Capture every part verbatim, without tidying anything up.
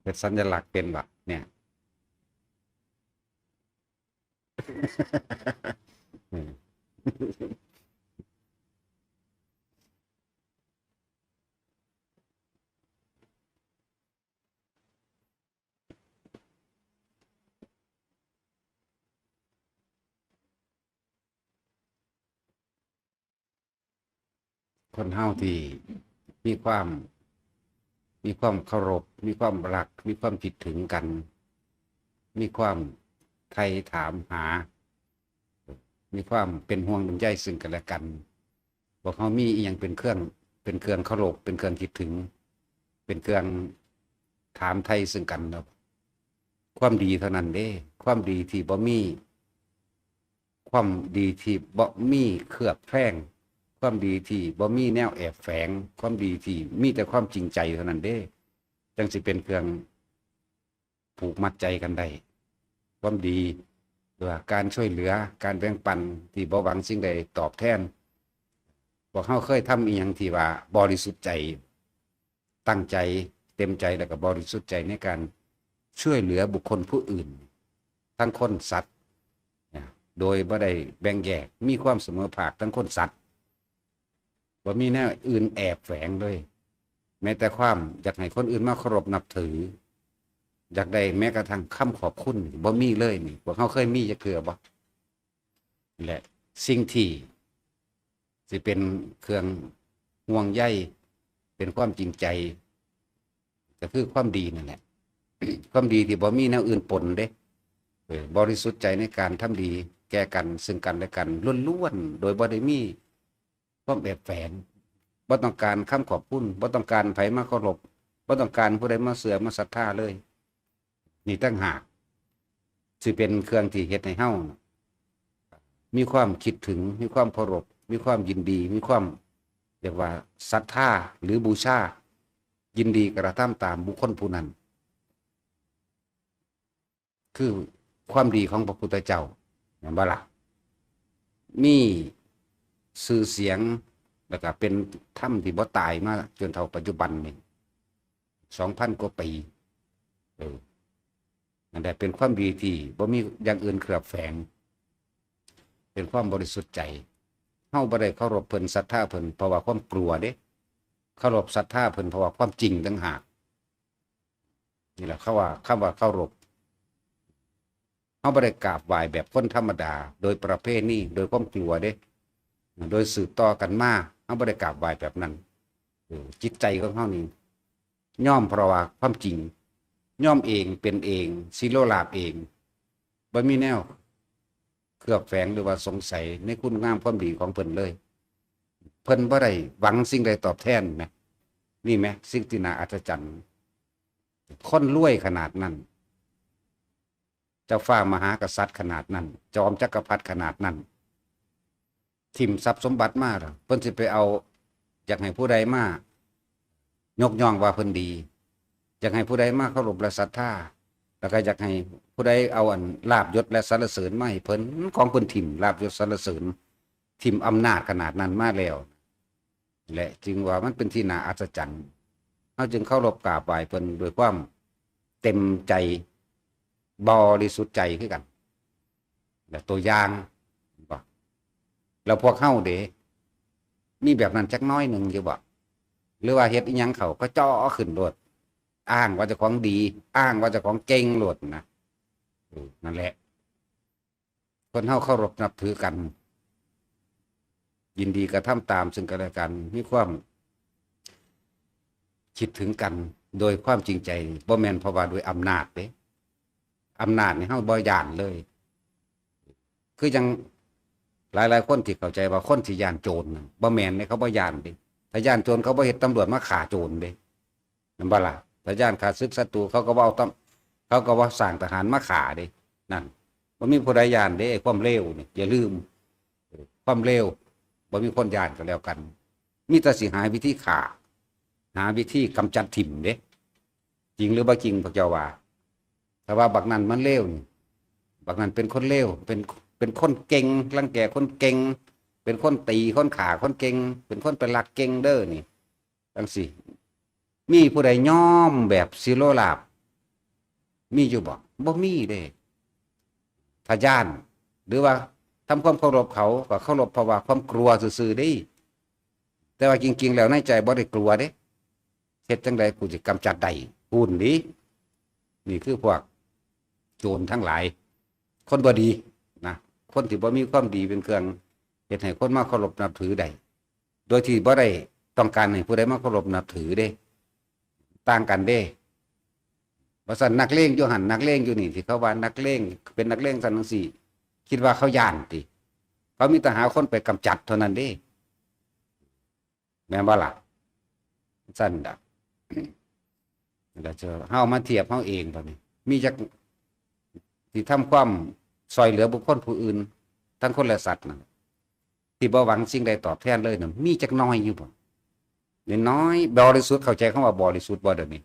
เฮ็ดสัญลักษณ์เป็นบ่เนี่ย คนเฮาที่มีความ มีความเคารพ มีความรัก มีความคิดถึงกัน มีความไถ่ถามหา มีความเป็นห่วงเป็นใยซึ่งกันและกัน พวกเฮามีอีหยังเป็นเครื่อง เป็นเครื่องเคารพ เป็นเครื่องคิดถึง เป็นเครื่องถามไถ่ซึ่งกันเนาะ ความดีเท่านั้นเด้ ความดีที่บ่มี ความดีที่บ่มีเคลือบแคลง ความดีที่บ่มีแนวแอบแฝง ความดีที่มีแต่ความจริงใจเท่านั้นเด้ จั่งสิเป็นเครื่องผูกมัดใจกันได้ ความดี หรือว่าการช่วยเหลือ การแบ่งปันที่บ่หวังสิ่งใดตอบแทน พวกเฮาเคยทำอีหยังที่ว่าบริสุทธิ์ใจ ตั้งใจ เต็มใจ แล้วก็บริสุทธิ์ใจในการช่วยเหลือบุคคลผู้อื่น ทั้งคนสัตว์ นะ โดยบ่ได้แบ่งแยก มีความเสมอภาคทั้งคนสัตว์ บ่มีแนวอื่นแอบแฝงเลย แม้แต่ความอยากให้คนอื่นมาเคารพนับถือ อยากได้แม้กระทั่งคำขอบคุณ บ่มีเลยนี่ พวกเฮาเคยมีจักเทื่อบ่ และสิ่งที่สิเป็นเครื่องห่วงใย เป็นความจริงใจ ก็คือความดีนั่นแหละ ความดีที่บ่มีแนวอื่นปนเด้ เออ บริสุทธิ์ใจในการทำดีแก่กัน ซึ่งกันและกัน ล้วนๆ โดยบ่ได้มีความแอบแฝง บ่ต้องการคำขอบคุณ บ่ต้องการไผมาเคารพ บ่ต้องการผู้ใดมาเชื่อมาศรัทธาเลย นี่ต่างหาก สิเป็นเครื่องที่เฮ็ดให้เฮามีความคิดถึง มีความเคารพ มีความยินดี มีความ เรียกว่าศรัทธาหรือบูชา ยินดีกระทำตามบุคคลผู้นั้น คือความดีของพระพุทธเจ้า แม่นบ่ล่ะ มีชื่อเสียง แล้วก็เป็นธรรมที่บ่ตายมาจนเท่าปัจจุบันนี่ สองพันกว่าปี เออ นั่นแหละเป็นความดีที่บ่มีอย่างอื่นเคลือบแฝง เป็นความบริสุทธิ์ใจ เฮาบ่ได้เคารพเพิ่น ศรัทธาเพิ่น เพราะว่าความกลัวเด้ เคารพศรัทธาเพิ่น เพราะว่าความจริงต่างหาก นี่แหละเขาว่า คำว่าเคารพ เฮาบ่ได้กราบไหว้แบบคนธรรมดา โดยประเพณี โดยความกลัวเด้ โดยสืบต่อกันมา เฮาบ่ได้กราบไหว้แบบนั้น เออ จิตใจของเฮานี่ ยอมเพราะว่าความจริง ยอมเอง เป็นเอง สิโลลาภเอง บ่มีแนวเคลือบแฝงหรือว่าสงสัยในคุณงามความดีของเพิ่นเลย เพิ่นบ่ได้หวังสิ่งใดตอบแทนแหม นี่แหม สิ่งที่น่าอัศจรรย์ คนรวยขนาดนั้น เจ้าฟ้ามหากษัตริย์ขนาดนั้น จอมจักรพรรดิขนาดนั้น ถิ่มทรัพย์สมบัติมาแล้ว เพิ่นสิไปเอา อยากให้ผู้ใดมายกย่องว่าเพิ่นดี อยากให้ผู้ใดมาเคารพและศรัทธา แล้วก็อยากให้ผู้ใดเอาอันลาภยศและสรรเสริญมาให้เพิ่น ของเพิ่นถิ่มลาภยศสรรเสริญ ถิ่มอำนาจขนาดนั้นมาแล้ว และจึงว่ามันเป็นที่น่าอัศจรรย์ เฮาจึงเคารพกราบไหว้เพิ่นด้วยความเต็มใจ บริสุทธิ์ใจคือกัน และตัวอย่าง บ่ แล้วพวกเฮาเด้ มีแบบนั้นจักน้อยหนึ่งอยู่บ่ หรือว่าเฮ็ดอิหยังเขาก็จ่อขึ้นโลด อ้างว่าเจ้าของดี อ้างว่าเจ้าของเก่งโลดนะ เออ นั่นแหละ คนเฮาเคารพนับถือกัน ยินดีกระทำตามซึ่งกันและกัน มีความคิดถึงกันโดยความจริงใจ บ่แม่นเพราะว่าด้วยอำนาจเด้ อำนาจนี่เฮาบ่ย้านเลย คือจั่งหลายๆคนที่เข้าใจว่าคนที่ย้านโจรน่ะ บ่แม่นเด้ เขาบ่ย้านเด้ ถ้าย้านโจรเขาบ่เฮ็ดตำรวจมาฆ่าโจรเด้ แม่นบ่ล่ะ ถ้าย้านข้าศึกศัตรู เขาก็บ่เอาตำ เขาก็บ่สร้างทหารมาฆ่าเด้ นั่น บ่มีผู้ใดย้านเด้ ไอ้ความเลวนี่ อย่าลืม ความเลว บ่มีคนย้านก็แล้วกัน มีแต่สิหาวิธีฆ่า หาวิธีกำจัดถิ่มเด้ จริงหรือบ่จริง พวกเจ้าว่า ถ้าว่าบักนั้นมันเลวนี่ บักนั้นเป็นคนเลว เป็น เป็นคนเก่ง รังแกคนเก่ง เป็นคนตีคนฆ่าคนเก่ง เป็นคนไปลักเก่งเด้อนี่ จั่งซี้ มีผู้ใดยอมแบบสิโลลาภ มีอยู่บ่ บ่มีเด้ ถ้าย้าน หรือว่าทำความเคารพเขา ก็เคารพเพราะว่าความกลัวซื่อๆเด้ แต่ว่าจริงๆแล้วในใจบ่ได้กลัวเด้ เฮ็ดจั่งใดกูสิกำจัดได้ พู้นนี่ นี่คือพวกโจรทั้งหลาย คนบ่ดีนะ คนที่บ่มีความดีเป็นเครื่องเฮ็ดให้คนมาเคารพนับถือได้ โดยที่บ่ได้ต้องการให้ผู้ใดมาเคารพนับถือเด้ ต่างกันเด้ ว่าซั่น นักเลงอยู่หั่น นักเลงอยู่นี่ ที่เขาว่านักเลง เป็นนักเลงซั่นจั่งซี้ คิดว่าเขาย้านติ เขามีแต่หาคนไปกำจัดเท่านั้นเด้ แม่นบ่ล่ะ ซั่นดอก แล้วจะ เฮามาเทียบเฮาเองบัดนี้ มีจักที่ทำความซ่อยเหลือบุคคลผู้อื่น ทั้งคนและสัตว์นั่น ที่บ่หวังสิ่งใดตอบแทนเลยน่ะ มีจักน้อยอยู่บ่ น้อยๆ บริสุทธิ์ เข้าใจคำว่าบริสุทธิ์บ่เดี๋ยวนี้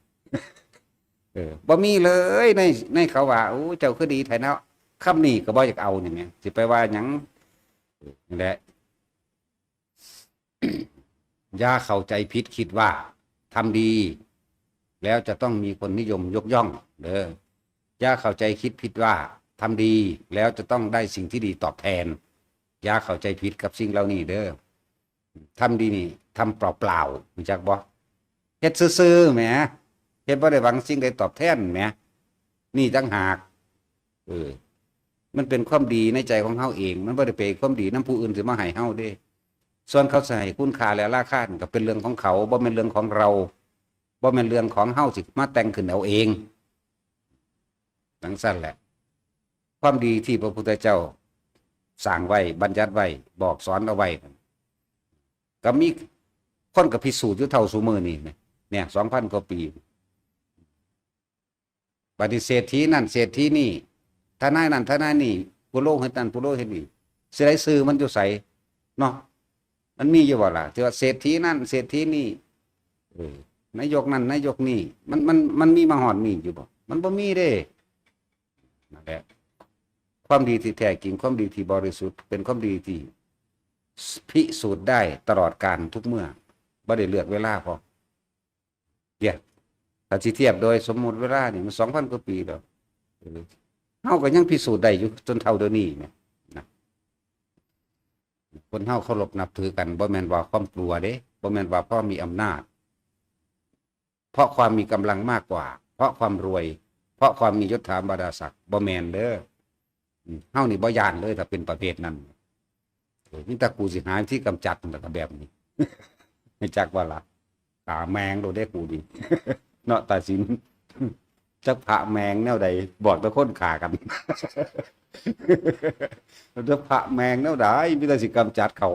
เออ บ่มีเลย ใน ในเขาว่า โอ้ เจ้าคือดีแท้เนาะ คำนี้ก็บ่อยากเอานี่แหม สิไปว่าหยัง นี่แหละ อย่าเข้าใจผิดคิดว่าทำดีแล้วจะต้องมีคนนิยมยกย่อง เด้อ อย่าเข้าใจคิดผิดว่าทำดีแล้วจะต้องได้สิ่งที่ดีตอบแทน อย่าเข้าใจผิดกับสิ่งเหล่านี้เด้อ ทำดีนี่ทำเปล่าๆ รู้จักบ่ เฮ็ดซื่อๆ แหม เฮ็ดบ่ได้หวังสิ่งใดตอบแทนแหม นี่ต่างหาก เออ มันเป็นความดีในใจของเฮาเอง มันบ่ได้เป็นความดีนำผู้อื่นสิมาให้เฮาเด้ ส่วนเขาสิให้คุณค่าและราคานั่นก็เป็นเรื่องของเขา บ่แม่นเรื่องของเรา บ่แม่นเรื่องของเฮาสิมาแต่งขึ้นเอาเอง จั่งซั่นแหละ ความดีที่พระพุทธเจ้าสร้างไว้ บัญญัติไว้ บอกสอนเอาไว้ ก็มีคนก็พิสูจน์อยู่เท่าซุมื้อนี้นะ เนี่ย สองพันกว่าปี บัดนี้เศรษฐีนั่นเศรษฐีนี่ ทนายนั่นทนายนี่ ปุโรหิตนั่นปุโรหิตนี่ สิได้ชื่อมันอยู่ไสเนาะ มันมีอยู่บ่ล่ะ ที่ว่าเศรษฐีนั่นเศรษฐีนี่ เออ นายกนั่นนายกนี่ มัน มัน มันมีมาฮอดนี่อยู่บ่ มันบ่มีเด้ นั่นแหละ ความดีที่แท้จริง ความดีที่บริสุทธิ์ เป็นความดีที่พิสูจน์ได้ตลอดกาลทุกเมื่อ บ่ได้เลือกเวลาพร้อม เนี่ย ถ้าสิเทียบโดยสมมุติเวลานี่มัน สองพันกว่าปีแล้ว เออ เฮาก็ยังพิสูจน์ได้อยู่จนเท่าเดี๋ยวนี้แหม นะ คนเฮาเคารพนับถือกัน บ่แม่นว่าความกลัวเด้ บ่แม่นว่าเพราะมีอำนาจ เพราะความมีกำลังมากกว่า เพราะความรวย เพราะความมียศถาบรรดาศักดิ์ บ่แม่นเด้อ อืม เฮานี่บ่ย้านเลย ถ้าเป็นประเภทนั้น เออ มีแต่กูสิหาวิธีกำจัดนั่นแหละ ก็แบบนี้ ให้จักว่าล่ะ ฆ่าแม่งโลดเด้กูนี่ เนาะ ตาสิน จักพระแม่งแนวใด บอกแต่คนฆ่ากัน จักพระแม่งแนวใด มีแต่สิกำจัดเขา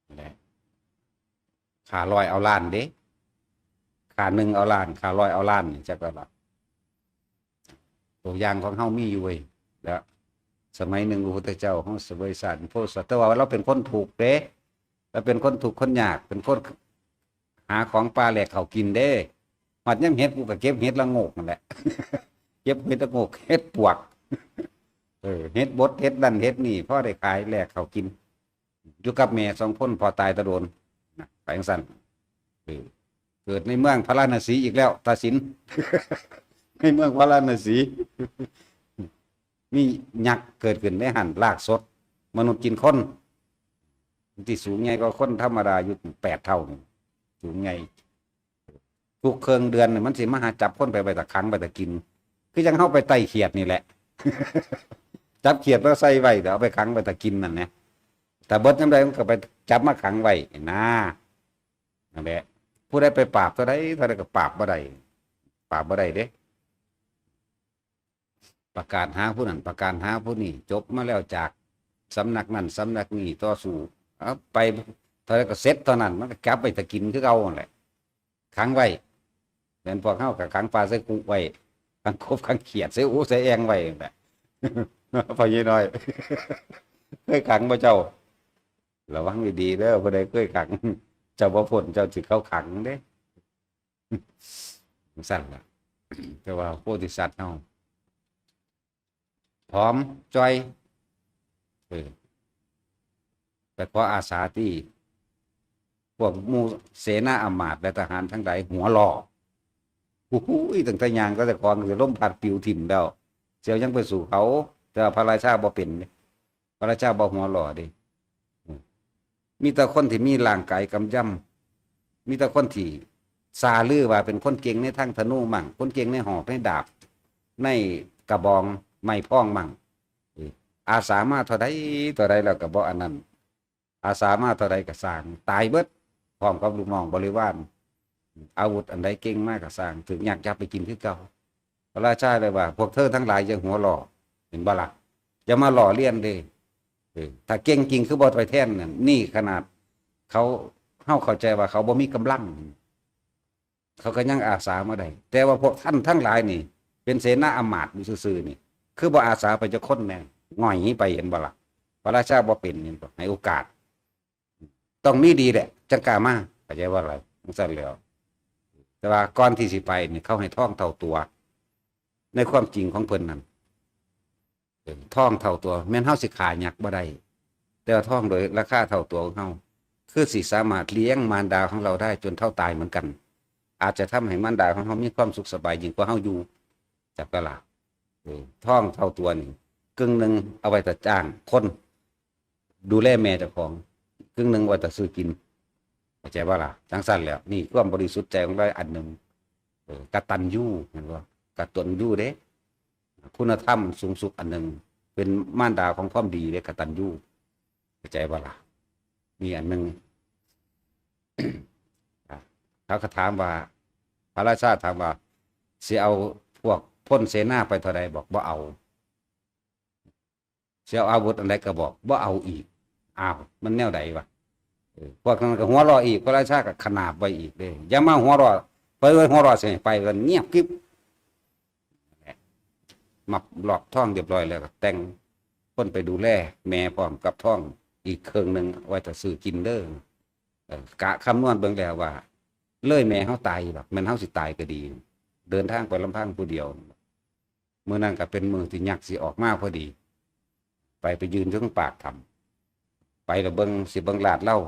นั่นแหละ ฆ่าร้อยเอาล้านเด้ ฆ่าหนึ่งเอาล้าน ฆ่าร้อยเอาล้านนี่จักว่าล่ะ ตัวอย่างของเฮามีอยู่เว้ย แล้วสมัยหนึ่งพระพุทธเจ้าเฮาเสวยสารโพธิสัตว์ แต่ว่าเราเป็นคนทุกข์เด้ เราเป็นคนทุกข์คนยาก เป็นคนหาของป่าแลกข้าวกินเด้ ฮอดยามเห็ดกูก็เก็บเห็ดละโงกนั่นแหละ เก็บเห็ดละโงก เห็ดปวก เออ เห็ดบด เห็ดนั่นเห็ดนี่ พอได้ขายแลกข้าวกิน อยู่กับแม่สองคน พ่อตายแต่โดน นะ ไปจั่งซั่น เออ เกิดในเมืองพาราณสีอีกแล้ว ตาสิน ในเมืองพาราณสี มียักษ์เกิดขึ้นในหั่น ลากศพมนุษย์กินคน ที่สูงใหญ่กว่าคนธรรมดาอยู่แปดเท่านี่ สูงใหญ่ ทุกเคิ่งเดือนนี่มันสิมาหาจับคนไปไว้ตาขังไว้ตากิน คือจั่งเฮาไปไต่เขียดนี่แหละ จับเขียดมาใส่ไว้ เดี๋ยวเอาไปขังไว้ตากินนั่นนะ ถ้าเบิดยามใดมันก็ไปจับมาขังไว้นะ นั่นแหละ ผู้ใดไปปราบเท่าใด เท่าใดก็ปราบบ่ได้ ปราบบ่ได้เด้ ประกาศหาผู้นั้น ประกาศหาผู้นี้ จบมาแล้วจากสำนักนั้นสำนักนี้ ต่อสู้ เอาไปเท่าใดก็เสร็จเท่านั้น มันก็จับไปตากินคือเก่านั่นแหละ ขังไว้ แม่นพวกเฮาก็ขังปลาใส่คุไว้ ขังกบขังเขียดใส่อุใส่แอ่งไว้นั่นแหละ พ่อใหญ่น้อย เคยขังบ่เจ้า ระวังดีๆเด้อ ผู้ใดเคยขัง เจ้าบ่พ้น เจ้าสิเข้าขังเด้ จั่งซั่นล่ะ แต่ว่าโพธิสัตว์เฮา ผอมจ่อย เออ ไปขออาสาที่ พวกหมู่เสนาอำมาตย์และทหารทั้งหลายหัวหล่อ โอ้โห ตั้งแต่ย่างก็จะของเสียลมพัดปิวถิ่มแล้ว เสียวยังไปสู่เขา แต่ว่าพระราชาบ่เป็น พระราชาบ่หัวหล่อเด้ มีแต่คนที่มีร่างกายกำยำ มีแต่คนที่ซาลือว่าเป็นคนเก่งในทางธนูมั่ง คนเก่งในหอกในดาบ ในกระบองไม้พองมั่ง เออ อาสามาเท่าใดเท่าใดแล้วก็บ่อันนั้น อาสามาเท่าใดก็สร้าง ตายเบิด พร้อมกับลูกน้องบริวาร อาวุธอันใดเก่งมากก็สร้าง ถูกยักษ์จับไปกินคือเก่า พระราชาเลยว่า พวกเธอทั้งหลายอย่าหัวหล่อ เห็นบ่ล่ะ อย่ามาหล่อเลียนเด้ เออ ถ้าเก่งจริงคือบ่ไปแทนนั่น นี่ขนาดเขา เฮาเข้าใจว่าเขาบ่มีกำลัง เขาก็ยังอาสามาได้ แต่ว่าพวกท่านทั้งหลายนี่ เป็นเสนาอำมาตย์อยู่ซื่อๆนี่ คือบ่อาสาไปจักคนแน่ ง่อยหนีไป เห็นบ่ล่ะ พระราชาบ่เป็น เห็นบ่ ให้โอกาส ต้องมีดีแหละ จังกล้ามา เข้าใจว่าอะไร จังซั่นแหล้ว แต่ว่าก่อนที่สิไปนี่ เขาให้ทองเท่าตัว ในความจริงของเพิ่นนั่น เออ ทองเท่าตัว แม่นเฮาสิฆ่ายักษ์บ่ได้ แต่ว่าทองโดยราคาเท่าตัวของเฮา คือสิสามารถเลี้ยงมารดาของเราได้จนเฒ่าตายเหมือนกัน อาจจะทำให้มารดาของเฮามีความสุขสบายยิ่งกว่าเฮาอยู่ จักบ่ล่ะ เออ ทองเท่าตัวนี่ กึ่งหนึ่งเอาไว้ถ้าจ้างคน ดูแลแม่เจ้าของ กึ่งหนึ่งไว้ถ้าซื้อกิน เข้าใจบ่ล่ะ จังซั่นแหล้ว นี่ความบริสุทธิ์ใจของเราอันหนึ่ง เออ กตัญญู เห็นบ่ กตัญญูเด้ คุณธรรมสูงสุดอันหนึ่ง เป็นมารดาของความดีเด้ กตัญญู เข้าใจบ่ล่ะ มีอันหนึ่ง อ่ะ เขาก็ถามว่า พระราชาถามว่า สิเอาพวกพลเสนาไปเท่าใด บอกบ่เอา สิเอาอาวุธอันใดก็บอก บ่เอาอีก อ้าว มันแนวใดวะ เออ พวกนั้นก็หัวเราะอีก พระราชาก็ขนาบไว้อีกเด้ อย่ามาหัวเราะ ไปไว้หัวเราะเสียไปกันเงียบกริบ มับลอกทองเรียบร้อยแล้วก็แต่งคนไปดูแลแม่พร้อมกับทองอีกเครื่องหนึ่ง ไว้ถ้าซื้อกินเด้อ เออ กะคำนวณเบิ่งแล้วว่า เลยแม่เฮาตายดอก แม่นเฮาสิตายก็ดี เดินทางไปลำพังผู้เดียว มื้อนั้นก็เป็นมื้อที่ยักษ์สิออกมาพอดี ไป ไปยืนอยู่ตรงปากถ้ำ ไปแล้วเบิ่ง สิเบิ่งลาดเหล้า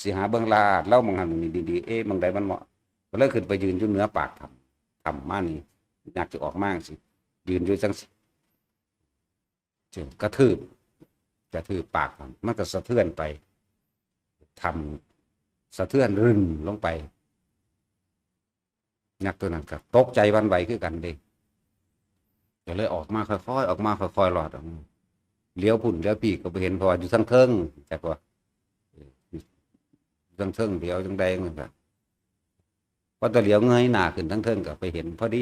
สิหาเบิ่งลาดเหล้าหม่องหั้นหม่องนี้ดีๆ เอ๊ะ หม่องใดมันเหมาะ ก็เลยขึ้นไปยืนอยู่เหนือปากถ้ำ ถ้ำมานี่ ยักษ์สิออกมาจั่งซี้ ยืนอยู่จั่งซี้ กระทืบ กระทืบปากถ้ำ มันก็สะเทือนไป ถ้ำสะเทือนรึมลงไป ยักษ์ตัวนั้นก็ตกใจหวั่นไหวคือกันเด้ ก็เลยออกมาค่อยๆ ออกมาค่อยๆ ลอดออกมา เหลียวพุ้นเหลียวพี้ก็บ่เห็น เพราะว่าอยู่ทางเทิง จักว่า อยู่ทางเทิง เหลียวจั่งใดมันก็ พอแต่เหลียวเงยหน้าขึ้นทางเทิงก็ไปเห็น พอดี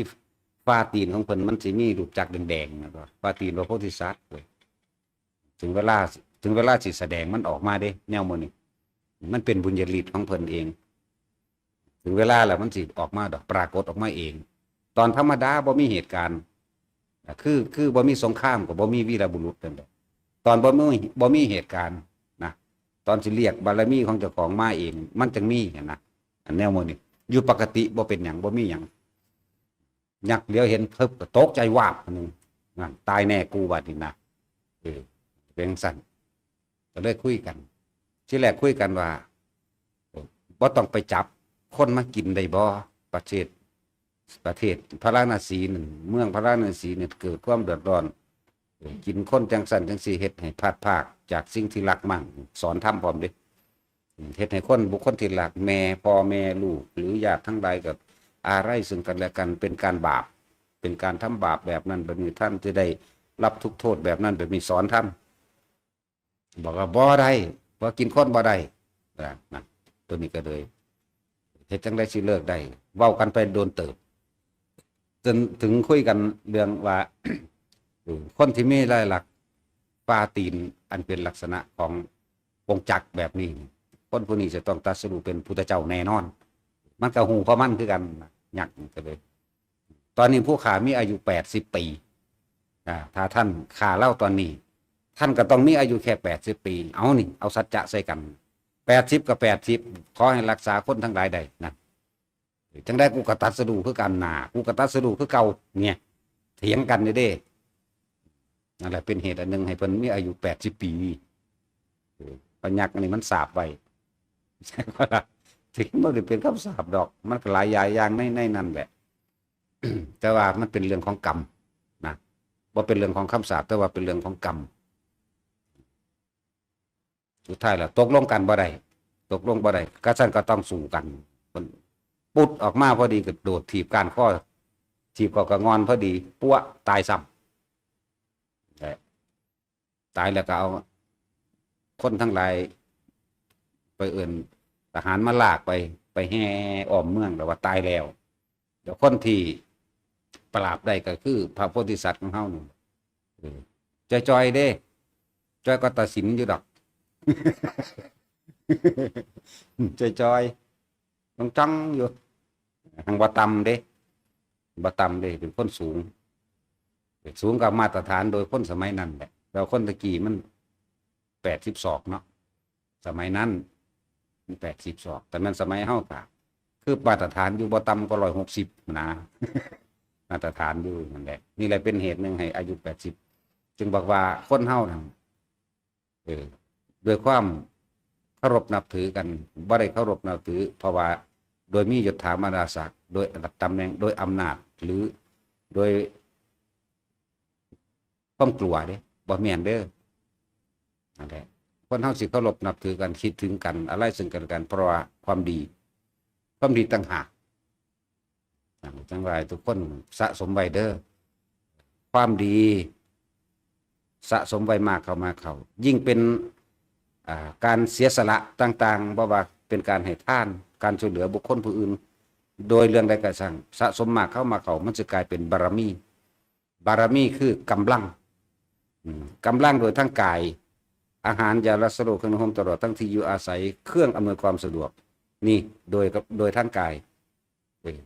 ฝ่าตีนของเพิ่นมันสิมีรูปจักรแดงๆ นะ ฝ่าตีนพระโพธิสัตว์เว้ย ถึงเวลา ถึงเวลาสิแสดงมันออกมาเด้ แนวหมู่นี้ มันเป็นบุญญาฤทธิ์ของเพิ่นเอง ถึงเวลาแล้วมันสิออกมาดอก ปรากฏออกมาเอง ตอนธรรมดาบ่มีเหตุการณ์ อ่ะ คือ คือบ่มีสงครามก็บ่มีวีรบุรุษนั่นแหละ ตอนบ่มี บ่มีเหตุการณ์นะ ตอนสิเรียกบารมีของเจ้าของมาเอง มันจั่งมีหั้นนะ อันแนวหมู่นี้ อยู่ปกติบ่เป็นหยัง บ่มีหยัง ยักษ์เหลียวเห็นปุ๊บก็ตกใจวาบหนึ่ง นั่น ตายแน่กูบัดนี้นะ เออ เป็นจั่งซั่น ก็เลยคุยกัน ทีแรกคุยกันว่า เออ บ่ต้องไปจับคนมากินได้บ่ ประเทศ ประเทศพาราณสีนั่น เมืองพาราณสีเนี่ยเกิดความเดือดร้อน เออ กินคนจั่งซั่นจั่งซี้ เฮ็ดให้พลัดพรากจากสิ่งที่รักมั่ง สอนธรรมพร้อมเด้ เฮ็ดให้คน บุคคลที่รัก แม่ พ่อแม่ ลูก หรือญาติทั้งหลายก็อาลัยซึ่งกันและกัน เป็นการบาป เป็นการทำบาปแบบนั้นแบบนี้ ท่านจะได้รับทุกข์โทษแบบนั้นแบบนี้ สอนธรรม บอกว่าบ่ได้ บ่กินคนบ่ได้ อ่า นั่น ตัวนี้ก็เลย เฮ็ดจั่งใดสิเลิกได้ เว้ากันไปโดนเติบ จนถึงคุยกันเรื่องว่า เออ คนที่มีลายลักษณ์ฝ่าตีน อันเป็นลักษณะขององค์จักรแบบนี้ คนผู้นี้จะต้องตรัสรู้เป็นพุทธเจ้าแน่นอน มันก็ฮู้ของมันคือกัน ยักษ์มันก็เลย ตอนนี้ผู้ข้ามีอายุแปดสิบปี อ่า ถ้าท่านฆ่าลาวตอนนี้ ท่านก็ต้องมีอายุแค่แปดสิบปี เอานี่ เอาสัจจะใส่กัน แปดสิบกับแปดสิบ ขอให้รักษาคนทั้งหลายได้นะ จั่งใดกูก็ตรัสรู้คือกันน่า กูก็ตรัสรู้คือเก่า เนี่ย เถียงกันอยู่เด้ นั่นแหละเป็นเหตุอันหนึ่งให้เพิ่นมีอายุแปดสิบปี เออ พยักอันนี้มันสาปไว้ ถึงมันเป็นคำสาปดอก มันก็หลายอย่างในในนั้นแหละ แต่ว่ามันเป็นเรื่องของกรรมนะ บ่เป็นเรื่องของคำสาป แต่ว่าเป็นเรื่องของกรรม สุดท้ายแล้วตกลงกันบ่ได้ ตกลงบ่ได้ กะซั่นก็ต้องสู้กัน มันปุ๊ดออกมาพอดีก็โดดถีบก้านคอ ถีบเข้ากะงอนพอดี ปั๊วะ ตายซ้ำ และตายแล้วก็เอาคนทั้งหลายไปเอิ้นทหารมาลากไป ไปแห่อ้อมเมืองแล้วว่าตายแล้ว แล้วคนที่ปราบได้ก็คือพระโพธิสัตว์ของเฮานี่ เออ จ่อยๆเด้ จ่อยก็ตัดสินอยู่ดอก จ่อยๆ ต้องจังอยู่ หังบ่ต่ำเด้ บ่ต่ำเด้ เป็นคนสูง สูงกับมาตรฐานโดยคนสมัยนั้นแหละ แล้วคนตะกี้มัน แปดสิบศอกเนาะ สมัยนั้น มันแปดสิบศอก แต่แม่นสมัยเฮากะ คือมาตรฐานอยู่บ่ต่ำกว่าร้อยหกสิบนะ มาตรฐานอยู่นั่นแหละ นี่แหละเป็นเหตุหนึ่งให้อายุแปดสิบ จึงบอกว่าคนเฮานั่น เออ ด้วยความเคารพนับถือกัน บ่ได้เคารพนับถือ เพราะว่าโดยมียศถาบรรดาศักดิ์ โดยอันดับตำแหน่ง โดยอำนาจ หรือโดยความกลัวเด้ บ่แม่นเด้อ นั่นแหละ คนเฮาสิเคารพนับถือกัน คิดถึงกัน อะไรซึ่งกันและกัน เพราะว่าความดี ความดีต่างหาก จังหลายทุกคนสะสมไว้เด้อ ความดี สะสมไว้มากเข้ามาเข้า ยิ่งเป็น อ่า การเสียสละต่างๆ บ่ว่าเป็นการให้ทาน การช่วยเหลือบุคคลผู้อื่น โดยเรื่องใดก็ช่าง สะสมมากเข้ามาเข้า มันจะกลายเป็นบารมี บารมีคือกำลัง อืม กำลังโดยทางกาย อาหาร ยารักษาโรค เครื่องนุ่งห่ม ตลอดทั้งที่อยู่อาศัย เครื่องอำนวยความสะดวก นี่ โดย โดยทางกาย เออ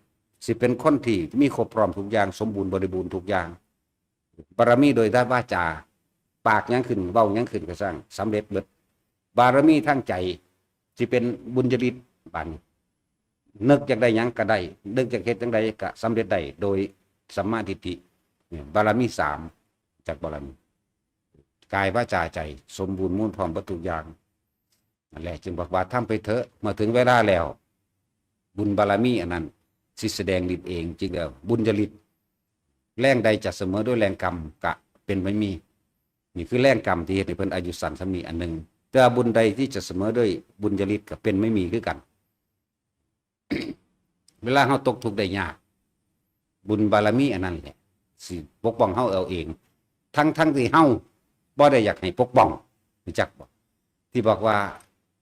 สิเป็นคนที่มีครบพร้อมทุกอย่าง สมบูรณ์บริบูรณ์ทุกอย่าง บารมีโดยด้านวาจา ปากหยังขึ้น เว้าหยังขึ้นก็ช่าง สำเร็จเบิด บารมีทางใจ สิเป็นบุญญาฤทธิ์ บาดนี้ นึกอยากได้หยังก็ได้ นึกอยากเฮ็ดจั่งใดก็สำเร็จได้ โดยสัมมาทิฏฐิ เนี่ย บารมีสาม จากบารมี กายวาจาใจ สมบูรณ์มูลพร้อมเบิดทุกอย่าง นั่นแหละ จึงบอกว่าทำไปเถอะ เมื่อถึงเวลาแล้ว บุญบารมีอันนั้น สิแสดงฤทธิ์เอง จริงแล้ว บุญญาฤทธิ์ แรงใดจะเสมอด้วยแรงกรรม กะเป็นไม่มี นี่คือแรงกรรมที่เฮ็ดให้เพิ่นอายุสั้นส่ำนี้อันหนึ่ง แต่ว่าบุญใดที่จะเสมอด้วยบุญญาฤทธิ์ กะเป็นไม่มีคือกัน เวลาเฮาตกทุกข์ได้ยาก บุญบารมีอันนั้นแหละ สิปกป้องเฮาเอาเอง ทั้งๆที่เฮาบ่ได้อยากให้ปกป้อง รู้จักบ่ ที่บอกว่า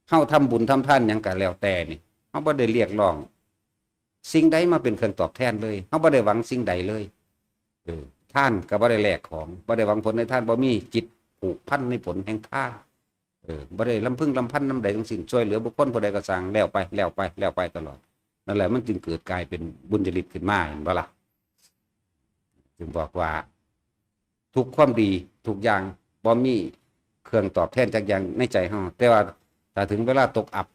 เฮาทำบุญทำทานหยังก็แล้วแต่นี่ เฮาบ่ได้เรียกร้องสิ่งใดมาเป็นเครื่องตอบแทนเลย เฮาบ่ได้หวังสิ่งใดเลย เออ ทานก็บ่ได้แลกของ บ่ได้หวังผลในทาน บ่มีจิตผูกพันในผลแห่งทาน เออ บ่ได้ลำพึงลำพันนำใดทั้งสิ้น ช่วยเหลือบุคคลผู้ใดก็ช่าง แล้วไป แล้วไป แล้วไปตลอด นั่นแหละ มันจึงเกิดกลายเป็นบุญญาฤทธิ์ขึ้นมา เห็นบ่ล่ะ จึงบอกว่า ทุกความดี ทุกอย่าง บ่มีเครื่องตอบแทนจักอย่างในใจเฮา แต่ว่าถ้าถึงเวลาตกอับ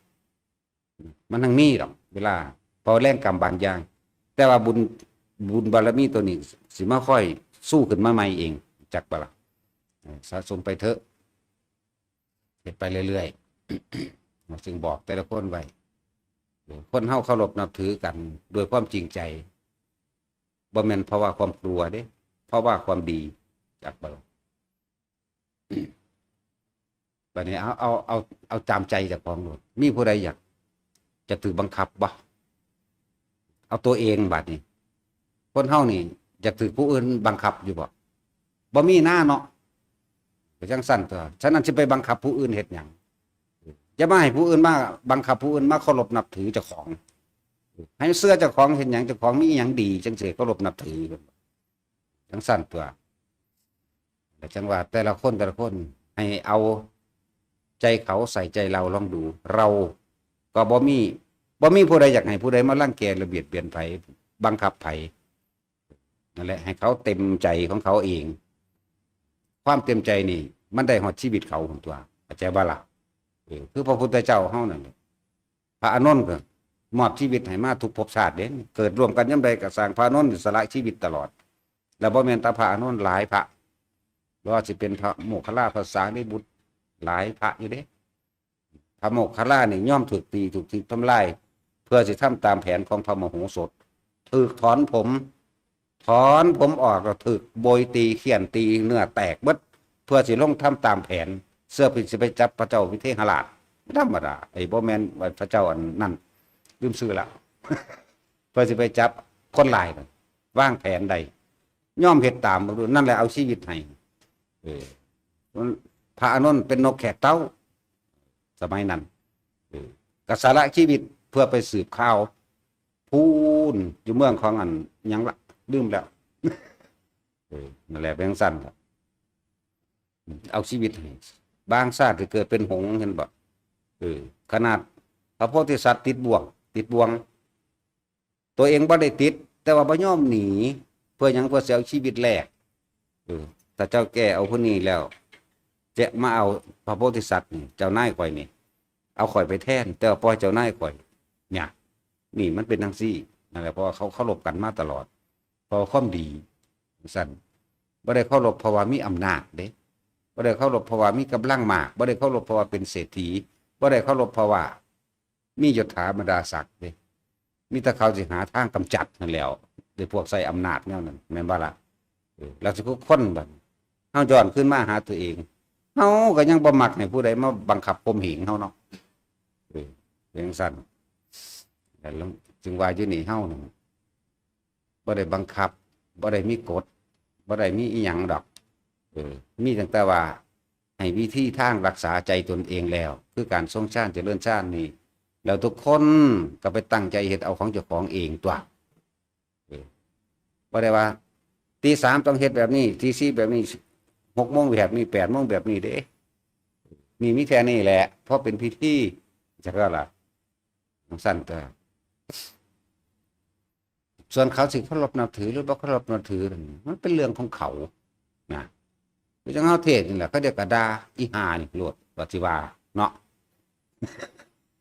มันทั้งมีดอก เวลา เพราะแรงกรรมบางอย่าง แต่ว่าบุญ บุญบารมีตัวนี้ สิมาคอยสู้ขึ้นมาใหม่เอง จักบ่ล่ะ เออ สะสมไปเถอะ เฮ็ดไปเรื่อยๆ จึงบอกแต่ละคนไว้ คนเฮาเคารพนับถือกันด้วยความจริงใจ บ่แม่นเพราะว่าความกลัวเด้ เพราะว่าความดี จักบ่ล่ะ บัดนี้เอา เอา เอา เอาตามใจเจ้าของโลด มีผู้ใดอยาก จะถูกบังคับบ่ เอาตัวเองบัดนี้ คนเฮานี่ อยากถูกผู้อื่นบังคับอยู่บ่ บ่มีหน้าเนาะ ก็จั่งซั่นตัว ฉะนั้นสิไปบังคับผู้อื่นเฮ็ดหยัง อย่ามาให้ผู้อื่นมาบังคับผู้อื่นมาเคารพนับถือเจ้าของ ให้เชื่อเจ้าของเฮ็ดหยัง เจ้าของมีอิหยังดีจั่งสิเคารพนับถือ จั่งซั่นตัว แต่จั่งว่าแต่ละคนแต่ละคน ให้เอาใจเขาใส่ใจเราลองดู เราก็บ่มี บ่มีผู้ใดอยากให้ผู้ใดมารังแกและเบียดเบียนไผ บังคับไผ นั่นแหละ ให้เขาเต็มใจของเขาเอง ความเต็มใจนี่ มันได้ฮอดชีวิตเขาของตัว เข้าใจบ่ล่ะ เออ คือพระพุทธเจ้าเฮานั่นแหละ พระอานนท์ก็มอบชีวิตให้มาทุกภพชาติเด้ เกิดร่วมกันยามใดก็ช่าง พระอานนท์สละชีวิตตลอด แล้วบ่แม่นแต่พระอานนท์ หลายพระ บ่ว่าสิเป็นพระโมคคัลลา พระสารีบุตร หลายพระอยู่เด้ พระโมคคัลลานี่ยอมถูกตี ถูกทิ้งทำลาย เพื่อสิทำตามแผนของพระมโหสถ ถูกถอนผม ถอนผมออก แล้วถูกโบยตี เฆี่ยนตี เนื้อแตกเบิด เพื่อสิลงทำตามแผน เพื่อสิไปจับพระเจ้าวิเทหราช ธรรมดา ไอ้บ่แม่นว่าพระเจ้าอันนั้น ลืมชื่อละ เพื่อสิไปจับคนร้ายนั่น วางแผนได้ ยอมเฮ็ดตาม นั่นแหละเอาชีวิตให้ เออ พระอานนท์เป็นนกแขกเต้า สมัยนั้น เออ ก็สละชีวิตเพื่อไปสืบข่าว พูนอยู่เมืองของอันหยังละ ลืมแล้ว เออ นั่นแหละเป็นจั่งซั่นล่ะ เอาชีวิตให้ บางชาติที่เกิดเป็นหงส์ เห็นบ่ เออ ขนาดพระโพธิสัตว์ติดบ่วง ติดบ่วง ตัวเองบ่ได้ติด แต่ว่าบ่ยอมหนี เพื่อหยัง เพื่อสิเอาชีวิตแลก เออ ถ้าเจ้าแก้เอาผู้นี้แล้ว จะมาเอาพระโพธิสัตว์นี่ เจ้านายข่อยนี่ เอาข่อยไปแทน แต่ว่าปล่อยเจ้านายข่อย เนี่ย นี่มันเป็นจั่งซี้ นั่นแหละ เพราะว่าเขาเคารพกันมาตลอด เพราะว่าความดี ซั่น บ่ได้เคารพเพราะว่ามีอำนาจเด้ บ่ได้เคารพเพราะว่ามีกำลังมาก บ่ได้เคารพเพราะว่าเป็นเศรษฐี บ่ได้เคารพเพราะว่ามียศถาบรรดาศักดิ์เด้ มีแต่เขาสิหาทางกำจัดนั่นแหล้ว โดยพวกใช้อำนาจแนวนั้น แม่นบ่ล่ะ เออ แล้วสิทุกคนบัด เฮาย้อนคืนมาหาตัวเอง เฮาก็ยังบ่มักให้ผู้ใดมาบังคับข่มเหงเฮาเนาะ เออ เป็นจั่งซั่น แล้วจึงว่าอยู่นี่เฮานี่ บ่ได้บังคับ บ่ได้มีกฎ บ่ได้มีอิหยังดอก เออ มีตั้งแต่ว่าให้วิธีทางรักษาใจตนเองแล้ว คือการทรงฌานเจริญฌานนี่ แล้วทุกคนก็ไปตั้งใจเฮ็ดเอาของเจ้าของเองตั๊ว เออ บ่ได้ว่า ตีสามต้องเฮ็ดแบบนี้ ตีสี่แบบนี้ หกโมงแบบนี้ แปดโมงแบบนี้เด้ นี่มีแค่นี้แหละ เพราะเป็นพิธี จั่งซั่นล่ะ จั่งซั่นตั๊ว ส่วนเขาสิเคารพนับถือหรือบ่เคารพนับถือนั่น มันเป็นเรื่องของเขา นะ คือจั่งเฮาเทศน์นี่แหละ เขาเรียกกะด่า อีห่านี่โลด ว่าสิว่า เนาะ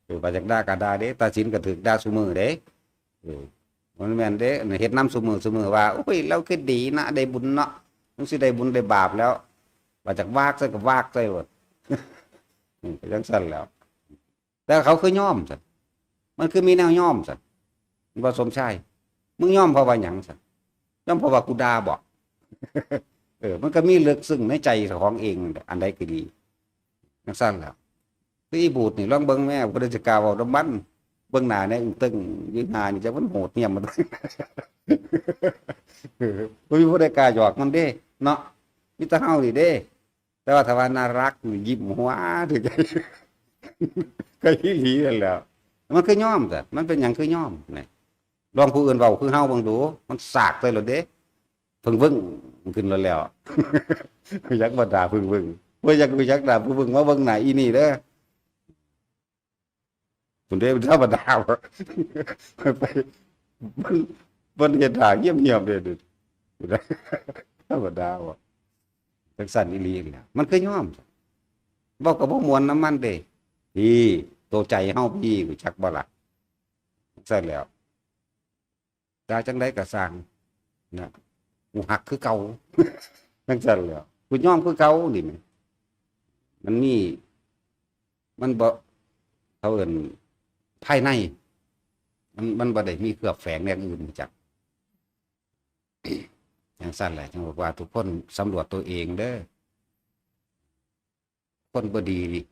เออ ว่าจักด่ากะด่าเด้ ตัดสินก็ถูกด่าซุมื้อเด้ เออ มันแม่นเด้ เฮ็ดนำซุมื้อซุมื้อว่า โอ้ย ลาวคือดีนะ ได้บุญเนาะ มันสิได้บุญได้บาปแล้ว ว่าจักวากใส่ก็วากใส่โลด อืม ก็จั่งซั่นแหล้ว แต่เขาคือยอมซั่น มันคือมีแนวยอมซั่น บ่สมชาย มึงยอมเพราะว่าหยังซั่น ยอมเพราะว่ากูด่าบ่ เออ มันก็มีลึกซึ้งในใจของเองนั่นแหละ อันใดก็ดี จั่งซั่นแหละ คืออีบูดนี่ ลองเบิ่งแม่ บ่ได้จะกล้าเว้านำมัน เบิ่งหน้าแหน่ อึ้งตึง ยืนหน้านี่ จักมันโหดเหี้ยมมัน เออ บ่มีผู้ใดกล้าหยอกมันเด้ เนาะ มีแต่เฮานี่เด้ แต่ว่าถ้าว่าน่ารักนี่ ยิ้มหัว ถือใจ ก็อีหลีนั่นแหละ มันคือยอม แต่มันเป็นหยังคือยอม นี่ ลองผู้อื่นเว้าคือเฮาเบิ่งดู มันสากใส่โลดเด้ ผึ้งวึ้งขึ้นโลดแล้ว อยากบ่ด่าผึ้งวึ้ง บ่อยาก อยากด่าผึ้งวึ้ง มาเบิ่งหน้าอีนี่เด้อ ผมได้ธรรมดาบ่ ไป มัน มันเฮ็ดท่าเงียบๆเด้ ธรรมดาบ่ จั่งซั่นอีหลีนั่นแหละ มันคือยอม เว้าก็บ่ม่วนนำมันเด้ พี่ โตใจเฮาพี่ รู้จักบ่ล่ะ จั่งซั่นแหล้ว ด่าจั่งใดก็ซ่าง นะ กูฮักคือเก่า จั่งซั่นแหล้ว กูยอมคือเก่า นี่แหม มันมี มันบ่ เขาเอิ้น ภายใน มัน มันบ่ได้มีเคลือบแฝงอย่างอื่น จั่ง จั่งซั่นแหละ จั่งบอกว่าทุกคนสำรวจตัวเองเด้อ คนบ่ดีนี่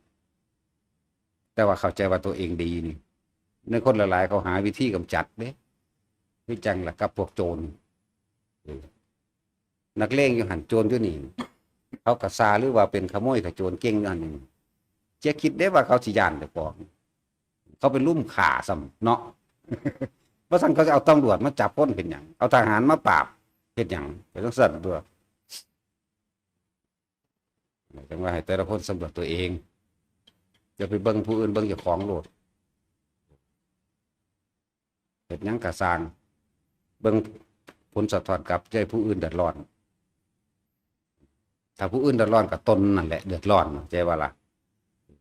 แต่ว่าเข้าใจว่าตัวเองดีนี่ ในคนหลายๆ เขาหาวิธีกำจัดเด้ คือจั่งล่ะกับพวกโจร เออ นักเลงอยู่หั่น โจรอยู่นี่ เขาก็ซ่าหรือว่าเป็นขโมยขโจรเก่งอยู่หั่นนี่ จะคิดได้ว่าเขาสิย้านเจ้าของ เขาเป็นลุ่มฆ่าซ้ำเนาะ บ่ซั้นเขาจะเอาตำรวจมาจับคนเฮ็ดหยัง เอาทหารมาปราบเฮ็ดหยัง ไปจั่งซั่นตั๊ว จั่งว่าให้แต่ละคนสำรวจตัวเอง อย่าไปเบิ่งผู้อื่น เบิ่งเจ้าของโลด เฮ็ดหยังก็ซ่าง เบิ่งผลสะท้อนกลับ จะให้ผู้อื่นเดือดร้อน ถ้าผู้อื่นเดือดร้อนก็ตนนั่นแหละเดือดร้อน เข้าใจบ่ล่ะ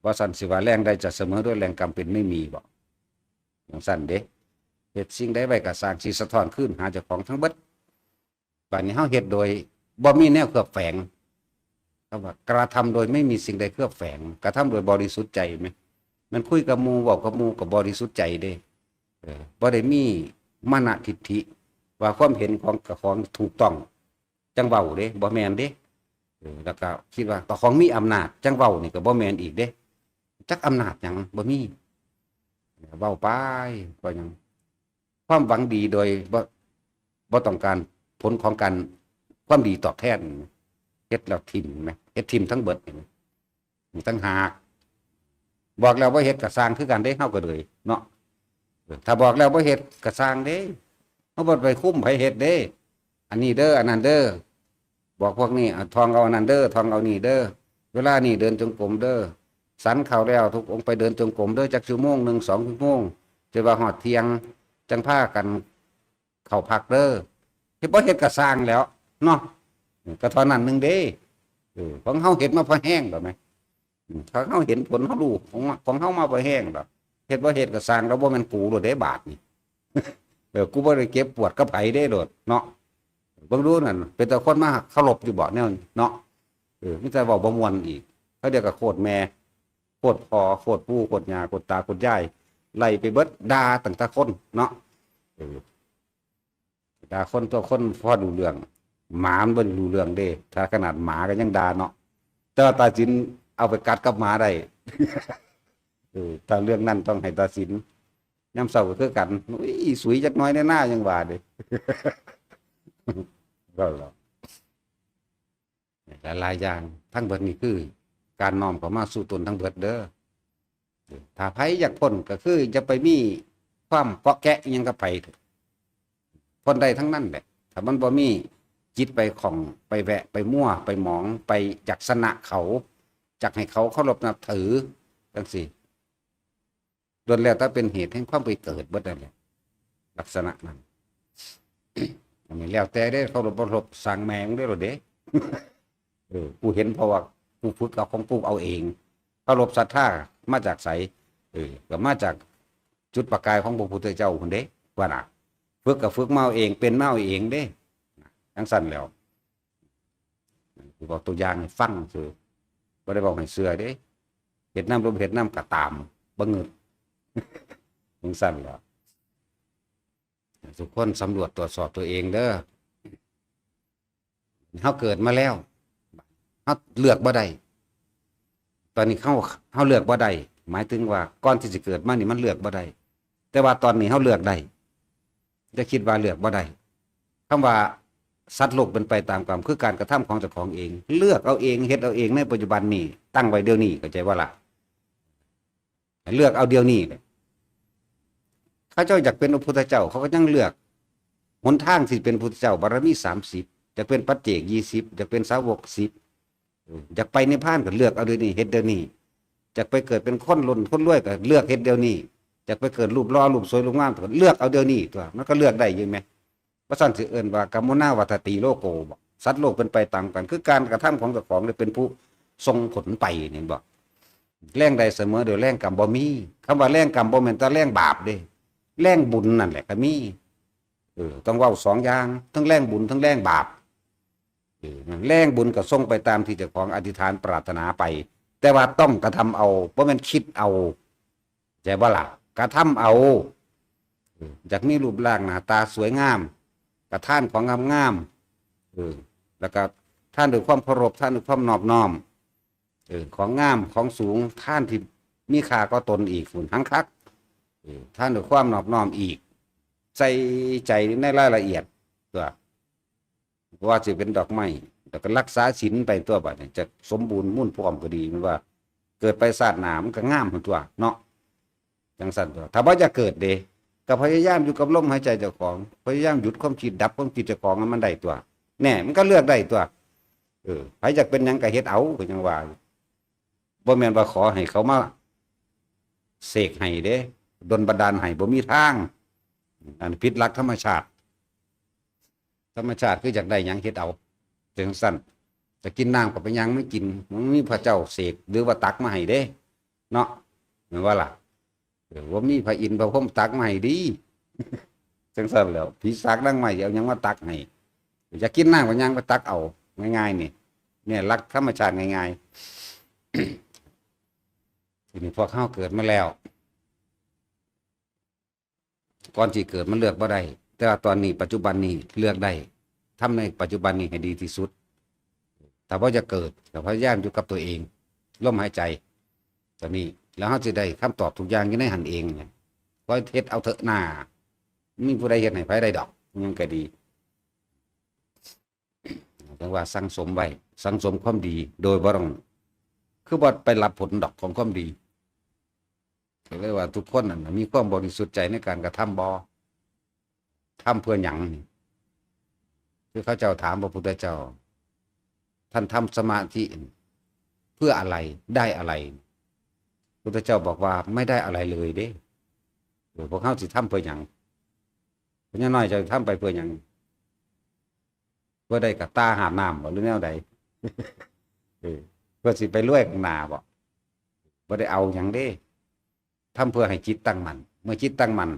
บ่ซั้นสิว่าแรงใดจะเสมอด้วยแรงกรรมเป็นไม่มีบ่ จั่งซั่นเด้ เฮ็ดสิ่งใดไว้ก็ซ่าง สิสะท้อนคืนหาเจ้าของทั้งเบิด บัดนี้เฮาเฮ็ดโดยบ่มีแนวเคลือบแฝง เขาว่ากระทำโดยไม่มีสิ่งใดเคลือบแฝง กระทำโดยบริสุทธิ์ใจแหม แม่นคุยกับหมู่ เว้ากับหมู่ก็บริสุทธิ์ใจเด้ เออ บ่ได้มีมานะทิฏฐิ ว่าความเห็นของเจ้าของถูกต้อง จั่งเว้าเด้ บ่แม่นเด้ เออ แล้วก็คิดว่าเจ้าของมีอำนาจ จั่งเว้านี่ก็บ่แม่นอีกเด้ จักอำนาจหยัง บ่มี เว้าไป เว้าหยัง ความหวังดีโดยบ่ บ่ต้องการผลของการ ความดีตอบแทน เฮ็ดแล้วถิ่มแหม เฮ็ดถิ่มทั้งเบิดนี่ มีตั้งหาก บอกแล้วบ่เฮ็ดก็ซ่างคือกันเด้ เฮาก็เลยเนาะ เออ ถ้าบอกแล้วบ่เฮ็ดก็ซ่างเด้ เฮาบ่ไปคุมไผเฮ็ดเด้ อันนี้เด้อ อันนั้นเด้อ บอกพวกนี้ อ่ะ ท่องเอาอันนั้นเด้อ ท่องเอานี่เด้อ เวลานี้เดินจงกรมเด้อ ฉันข้าวแล้วทุกองค์ไปเดินจงกรมเด้อ จักชั่วโมงหนึ่ง สองชั่วโมง จนว่าฮอดเที่ยง จั่งพากันเข้าพักเด้อ เฮ็ดบ่เฮ็ดก็ซ่างแล้วเนาะ เออ ก็เท่านั้นหนึ่งเด้ เออ ของเฮาเฮ็ดมาพอแฮงแล้วแหม อืม ถ้าเฮาเห็นผลเฮารู้ของ ของเฮามาบ่แฮงดอก เฮ็ดบ่เฮ็ดก็ซ่าง แล้วบ่แม่นกูโลดเด้บาดนี่ เออ กูบ่ได้เจ็บปวดกับไผเด้โลดเนาะ เบิ่งดูนั่น เป็นแต่คนมาเคารพอยู่บ่แนวนี้เนาะ เออ มีแต่เว้าบ่ม่วนอีก เขาเดียวก็โคตรแม่ โคตรพ่อ โคตรปู่ โคตรย่า โคตรตา โคตรยาย ไล่ไปเบิด ด่าตั้งแต่คนเนาะ เออ ด่าคน ตัวคนพอรู้เรื่อง หมามันบ่รู้เรื่องเด้ ถ้าขนาดหมาก็ยังด่าเนาะ แต่ว่าตัดสินเอาไปกัดกับหมาได้ เออ ถ้าเรื่องนั้นต้องให้ตัดสิน ยามเช้าก็คือกัน อุ้ย สุยจักหน่อยแน่นา ยังว่าเด้ ก็หรอก หลายๆอย่าง ทั้งเบิดนี่คือการน้อมเข้ามาสู่ตนทั้งเบิดเด้อ ถ้าไผอยากพ้นก็คืออย่าไปมีความเกาะแกะอิหยังกับไผ พ้นได้ทั้งนั้นแหละ ถ้ามันบ่มีจิตไปข้อง ไปแวะ ไปมั่ว ไปหมอง ไปอยากชนะเขา อยากให้เขาเคารพนับถือ จั่งซี้ ล้วนแล้วแต่เป็นเหตุแห่งความไปเกิดเบิดนั่นแหละ ลักษณะนั้น อันนี้แล้วแต่เด้ เคารพบ่เคารพ ซ่างแม่งเด้อโลดเด้ เออ กูเห็นเพราะว่ากูฝึกเอาของกูเอาเอง เคารพศรัทธามาจากไส เออ ก็มาจากจุดประกายของพระพุทธเจ้าพุ้นเด้ ว่าน่ะ ฝึกก็ฝึกมาเอาเอง เป็นมาเอาเองเด้ จั่งซั้นแหล้ว กูบอกตัวอย่างให้ฟังซื่อ บ่ได้บอกให้เชื่อเด้ เฮ็ดนำหรือบ่เฮ็ดนำก็ตาม บ่งึด จั่งซั้นแหล้ว ทุกคนสำรวจตรวจสอบตัวเองเด้อ เฮาเกิดมาแล้ว เฮาเลือกบ่ได้ ตอนนี้เฮา เฮาเลือกบ่ได้ หมายถึงว่าก่อนที่สิเกิดมานี่มันเลือกบ่ได้ แต่ว่าตอนนี้เฮาเลือกได้ อย่าคิดว่าเลือกบ่ได้ คำว่าสัตว์โลกเป็นไปตามกรรม คือการกระทำของเจ้าของเอง เลือกเอาเอง เฮ็ดเอาเองในปัจจุบันนี้ ตั้งไว้เดี๋ยวนี้ เข้าใจบ่ล่ะ เลือกเอาเดี๋ยวนี้เลย เขาเจ้าอยากเป็นพระพุทธเจ้า เขาก็ยังเลือก หนทางที่เป็นพุทธเจ้า บารมีสามสิบ อยากเป็นปัจเจกยี่สิบ อยากเป็นสาวกสิบ อยากไปนิพพานก็เลือกเอาเดี๋ยวนี้ เฮ็ดเดี๋ยวนี้ อยากไปเกิดเป็นคนล้นคนรวยก็เลือกเฮ็ดเดี๋ยวนี้ อยากไปเกิดรูปหล่อรูปสวยรูปงามก็เลือกเอาเดี๋ยวนี้ตั๊ว มันก็เลือกได้อยู่แหม บ่ซั้นสิเอิ้นว่ากรรมโมนาวัตถติโลโกบ่ สัตว์โลกเป็นไปตามกรรม คือการกระทำของเจ้าของเนี่ยเป็นผู้ส่งผลไป เห็นบ่ แรงได้เสมอโดยแรงกรรมบ่มี คำว่าแรงกรรมบ่แม่นแต่แรงบาปเด้ แรงบุญนั่นแหละก็มี เออ ต้องเว้าสองอย่าง ทั้งแรงบุญทั้งแรงบาป เออ นั่น แรงบุญก็ส่งไปตามที่เจ้าของอธิษฐานปรารถนาไป แต่ว่าต้องกระทำเอา บ่แม่นคิดเอา เข้าใจบ่ล่ะ กระทำเอา เออ อยากมีรูปร่างหน้าตาสวยงาม ก็ทานของงามๆ เออ แล้วก็ทานด้วยความเคารพ ทานด้วยความนอบน้อม เออ ของงาม ของสูง ทานที่มีค่ากว่าตนอีก พุ้น หังคัก เออ ทานด้วยความนอบน้อมอีก ใส่ใจในรายละเอียดตั๊ว ว่าสิเป็นดอกไม้ แล้วก็รักษาศีลไปตั๊ว บัดนี้จะสมบูรณ์มูลพร้อมก็ดี มันว่าเกิดไปชาติหน้ามันก็งามพุ้นตั๊วเนาะ จั่งซั้นตั๊ว ถ้าบ่อยากเกิดเด้ ก็พยายามอยู่กับลมหายใจเจ้าของ พยายามหยุดความคิด ดับความคิดเจ้าของให้มันได้ตั๊ว แน่ มันก็เลือกได้ตั๊ว เออ ไผอยากเป็นหยังก็เฮ็ดเอา ก็ยังว่าอยู่ บ่แม่นว่าขอให้เขามาเสกให้เด้ ดลบันดาลให้ บ่มีทาง อันผิดหลักธรรมชาติ ธรรมชาติคืออยากได้หยังเฮ็ดเอา จั่งซั้น จะกินน้ำก็ไปย่างมากิน มันมีพระเจ้าเสกหรือว่าตักมาให้เด้ เนาะ แม่นบ่ล่ะ เออ ว่ามีพระอินทร์พระพรหมตักมาให้ดี จั่งซั้นแหล้ว ผีสางนางไม้เอาหยังมาตักให้ อยากกินน้ำก็ย่างไปตักเอา ง่ายๆ นี่ เนี่ยหลักธรรมชาติง่ายๆ ทีนี้พวกเฮาเกิดมาแล้ว ก่อนที่เกิดมันเลือกบ่ได้ แต่ว่าตอนนี้ปัจจุบันนี้เลือกได้ ทำในปัจจุบันนี้ให้ดีที่สุด ถ้าบ่อยากเกิด ก็พยายามอยู่กับตัวเอง ลมหายใจ ตอนนี้ แล้วเฮาสิได้คำตอบทุกอย่างอยู่ในหั้นเองเนี่ย คอยเฮ็ดเอาเถอะหน้า มีผู้ใดเฮ็ดให้ไผได้ดอก มันก็ดี จั่งว่าสั่งสมไว้ สั่งสมความดี โดยบ่ต้อง คือบ่ไปรับผลดอกของความดี ก็เลยว่าทุกคนนั่นน่ะมีความบริสุทธิ์ใจในการกระทำบ่ ทำเพื่อหยังนี่ คือเขาเจ้าถามพระพุทธเจ้า ท่านทำสมาธิเพื่ออะไร ได้อะไร พุทธเจ้าบอกว่าไม่ได้อะไรเลยเด้ เออ พวกเฮาสิทำเพื่อหยัง พญาน้อยเจ้าทำไปเพื่อหยัง เพื่อได้กระต่าหาบน้ำบ่ หรือแนวใด เออ เพื่อสิไปรวยข้างหน้าบ่ บ่ได้เอาหยังเด้ ทำเพื่อให้จิตตั้งมั่น เมื่อจิตตั้งมั่น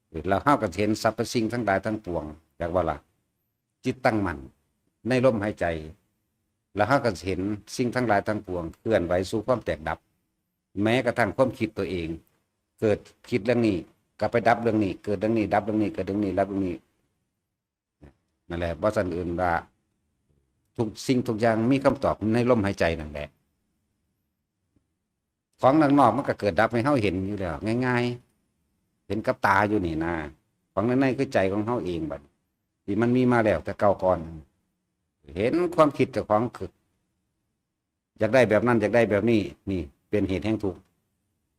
เออ แล้วเฮาก็เห็นสรรพสิ่งทั้งหลายทั้งปวง จักว่าล่ะ จิตตั้งมั่นในลมหายใจ แล้วเฮาก็เห็นสิ่งทั้งหลายทั้งปวงเคลื่อนไหวสู่ความแตกดับ แม้กระทั่งความคิดตัวเอง เกิดคิดเรื่องนี้ ก็ไปดับเรื่องนี้ เกิดเรื่องนี้ ดับเรื่องนี้ เกิดเรื่องนี้ ดับเรื่องนี้ นั่นแหละ บ่ซั้นอื่นว่า ทุกสิ่งทุกอย่างมีคำตอบในลมหายใจนั่นแหละ ของนอกๆมันก็เกิดดับให้เฮาเห็นอยู่แล้ว ง่ายๆ เห็นกับตาอยู่นี่นะ ของในๆคือใจของเฮาเองบัด ที่มันมีมาแล้วแต่เก่าก่อน เห็นความคิดเจ้าของคือ อยากได้แบบนั้น อยากได้แบบนี้ นี่เป็นเหตุแห่งทุกข์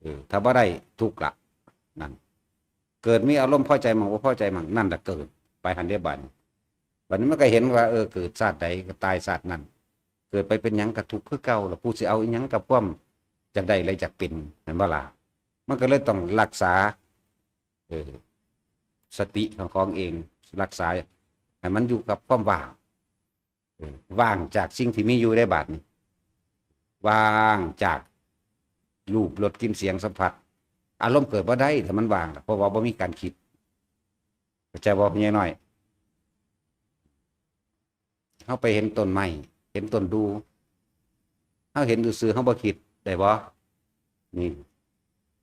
เออ ถ้าบ่ได้ทุกข์ละ นั่น เกิดมีอารมณ์พอใจมั่งบ่พอใจมั่ง นั่นแหละเกิด ไปหั้นเด้บัดนี้ บัดนี้มันก็เห็นว่า เออ เกิดชาติใดก็ตายชาตินั้น เกิดไปเป็นหยังก็ทุกข์คือเก่า แล้วกูสิเอาอีหยังกับความอยากได้และอยากเป็น แม่นบ่ล่ะ มันก็เลยต้องรักษา เออ สติของของเอง รักษาให้มันอยู่กับความว่าง เออ ว่างจากสิ่งที่มีอยู่ได้บัดนี้ ว่างจากรูป รส กลิ่น เสียง สัมผัส อารมณ์เกิดบ่ได้ถ้ามันว่าง เพราะว่าบ่มีการคิด เข้าใจบ่ พ่อใหญ่น้อย เฮาไปเห็นต้นไม้ เห็นต้นดู เฮาเห็นซื่อๆ เฮาบ่คิด ได้บ่ นี่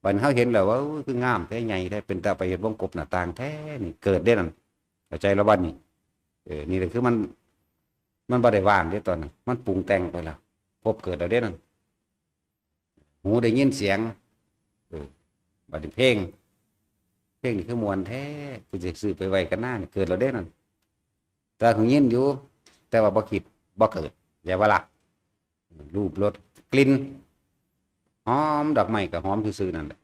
บัดเฮาเห็นแล้วว่า โอ้ย คืองามแท้ ใหญ่แท้ เป็นตาไปเฮ็ดวงกบหน้าต่างแท้ นี่เกิดเด้นั่น เข้าใจแล้วบัดนี้ เออ นี่แหละคือมัน มันบ่ได้ว่างเด้ตอนนั้น มันปรุงแต่งไปแล้ว ภพเกิดแล้วเด้นั่น หูได้ยินเสียง เออ บัดนี้เพลง เพลงนี่คือม่วนแท้ กูสิซื้อไปไว้กันหน้านี่ เกิดแล้วเด้นั่น แต่หูยินอยู่ แต่ว่าบ่คิด บ่เกิด เข้าใจบ่ล่ะ รูป รส กลิ่น หอมดอกไม้ก็หอมซื่อๆนั่นแหละ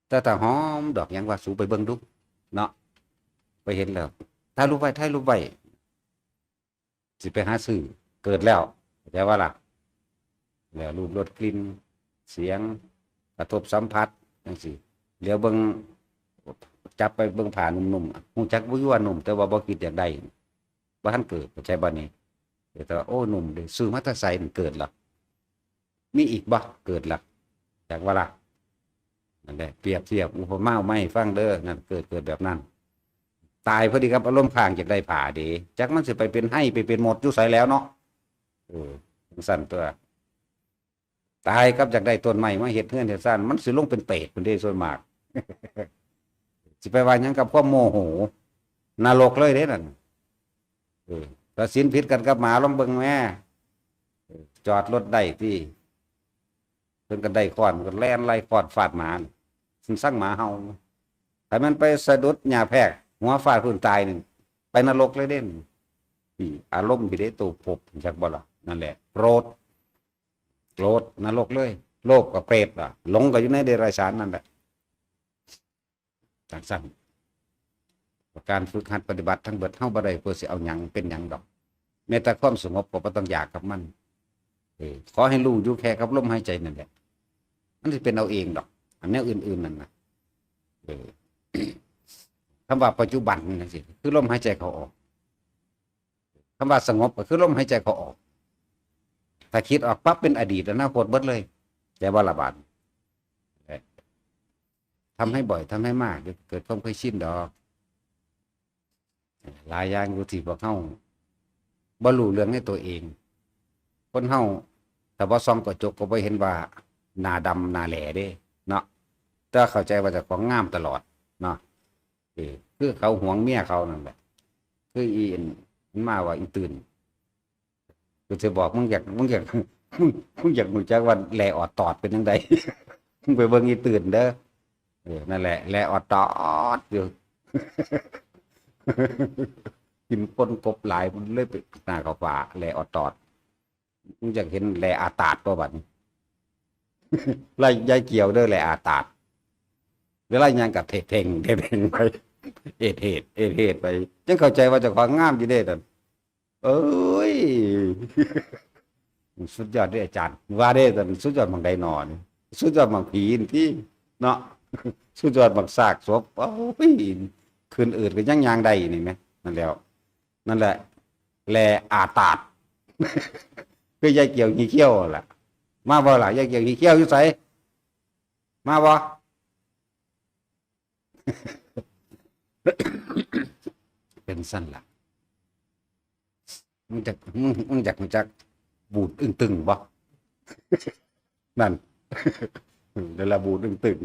แต่ถ้าหอมดอกหยังว่า สูไปเบิ่งดู เนาะ ไปเห็นแล้ว ถ่ายรูปไว้ ถ่ายรูปไว้ สิไปหาซื้อ เกิดแล้ว เข้าใจบ่ล่ะ แล้วรูป รส กลิ่น เสียง กระทบสัมผัส จั่งซี้ เหลียวเบิ่ง จับไปเบิ่งผ้านุ่มๆ ฮู้จักอยู่ว่านุ่ม แต่ว่าบ่คิดอยากได้ บ่ทันเกิด เข้าใจบ่นี่ แต่ว่า โอ้ นุ่มเด้ ซื้อมาแต่ไส มันเกิดล่ะ มีอีกบ่ เกิดล่ะ จักว่าล่ะ นั่นแหละ เปรียบเทียบอุปมาเอามาให้ฟังเด้อ นั่น เกิด เกิดแบบนั้น ตายพอดีกับอารมณ์ค้างอยากได้ผ้าเด้ จักมันสิไปเป็นไฮ่ ไปเป็นมดอยู่ไสแล้วเนาะ เออ จั่งซั้นตั๊ว ตายกับอยากได้ต้นไม้มาเฮ็ดเฮือนเฮ็ดซาน มันสิลงเป็นเปรตพุ้นเด้ส่วนมาก สิไปว่าหยังกับความโมโห นรกเลยเด้นั่น เออ ถ้าศีลผิดกันกับหมา ลองเบิ่งแหม เออ จอดรถได้ติ เพิ่นก็ได้ค้อน ก็แล่นไล่ค้อนฟาดหมา ซั่นซังหมาเห่า ถ้ามันไปสะดุดหญ้าแพรก หัวฟาดพื้นตายนี่ ไปนรกเลยเด้ นี่อารมณ์พี่เด้ ตัวภพ จักบ่ล่ะ นั่นแหละ โกรธ โกรธ นรกเลย โลภก็เปรตล่ะ หลงก็อยู่ในเดรัจฉานนั่นแหละ จั่งซั้น การฝึกหัดปฏิบัติทั้งเบิด เฮาบ่ได้เพื่อสิเอาหยังเป็นหยังดอก แม้แต่ความสงบก็บ่ต้องอยากกับมัน เออ ขอให้รู้อยู่แค่กับลมหายใจนั่นแหละ มันสิเป็นเอาเองดอก อันแนวอื่นๆนั่นน่ะ เออ คำว่าปัจจุบันนั่นสิ คือลมหายใจเข้าออก คำว่าสงบก็คือลมหายใจเข้าออก ถ้าคิดออกปั๊บเป็นอดีตอนาคตเบิดเลย เข้าใจบ่ล่ะบาดนี้ ทำให้บ่อย ทำให้มาก เดี๋ยวเกิดความเคยชินดอก หลายอย่างอยู่ที่พวกเฮาบ่รู้เรื่องในตัวเอง คนเฮาถ้าบ่ส่องกระจกก็บ่เห็นว่า หน้าดำหน้าแหล่เด้เนาะ แต่เข้าใจว่าเจ้าของงามตลอดเนาะ เออ คือเขาหวงเมียเขานั่นแหละ คืออีอันมันมาว่าอีตื่น กูจะบอกมึงอยาก มึงอยาก มึง มึงอยากรู้จักว่าแหล่ออดตอดเป็นจั่งใด มึงไปเบิ่งอีตื่นเด้อ เออ นั่นแหละ แหล่ออดตอดอยู่ กินป่นกบหลาย มันเลยไปหน้าเขาฝ่า แหล่ออดตอด มึงอยากเห็นแหล่อาตาดบ่บัดนี้ ไล่ยายเกี่ยวเด้อแหล่อาตาด เวลาย่างกับเทเพ่ง เทเพ่งไป เอดเหด เอดเหดไป ยังเข้าใจว่าเจ้าของงามอยู่เด้นั่น เอ้ย สุดยอดเด้อาจารย์ ว่าเด้ แต่มันสุดยอดหม่องใดหนอนี่ สุดยอดหม่องผีนี่ติเนาะ สุดยอดหม่องซากศพ โอ้ย ขึ้นอืดก็ยังย่างได้นี่แหม นั่นแหล้ว นั่นแหละ แหล่อาตาด คือยายเกี่ยวขี้เขี้ยวนั่นล่ะ มาบ่ล่ะ ยายเกี่ยวขี้เขี้ยวอยู่ไส มาบ่ เป็นซั่นล่ะ มึงจัก มึง มึงจัก มึงจัก บูดอึ้งตึงบ่ นั่น เดี๋ยวละบูดอึ้งตึง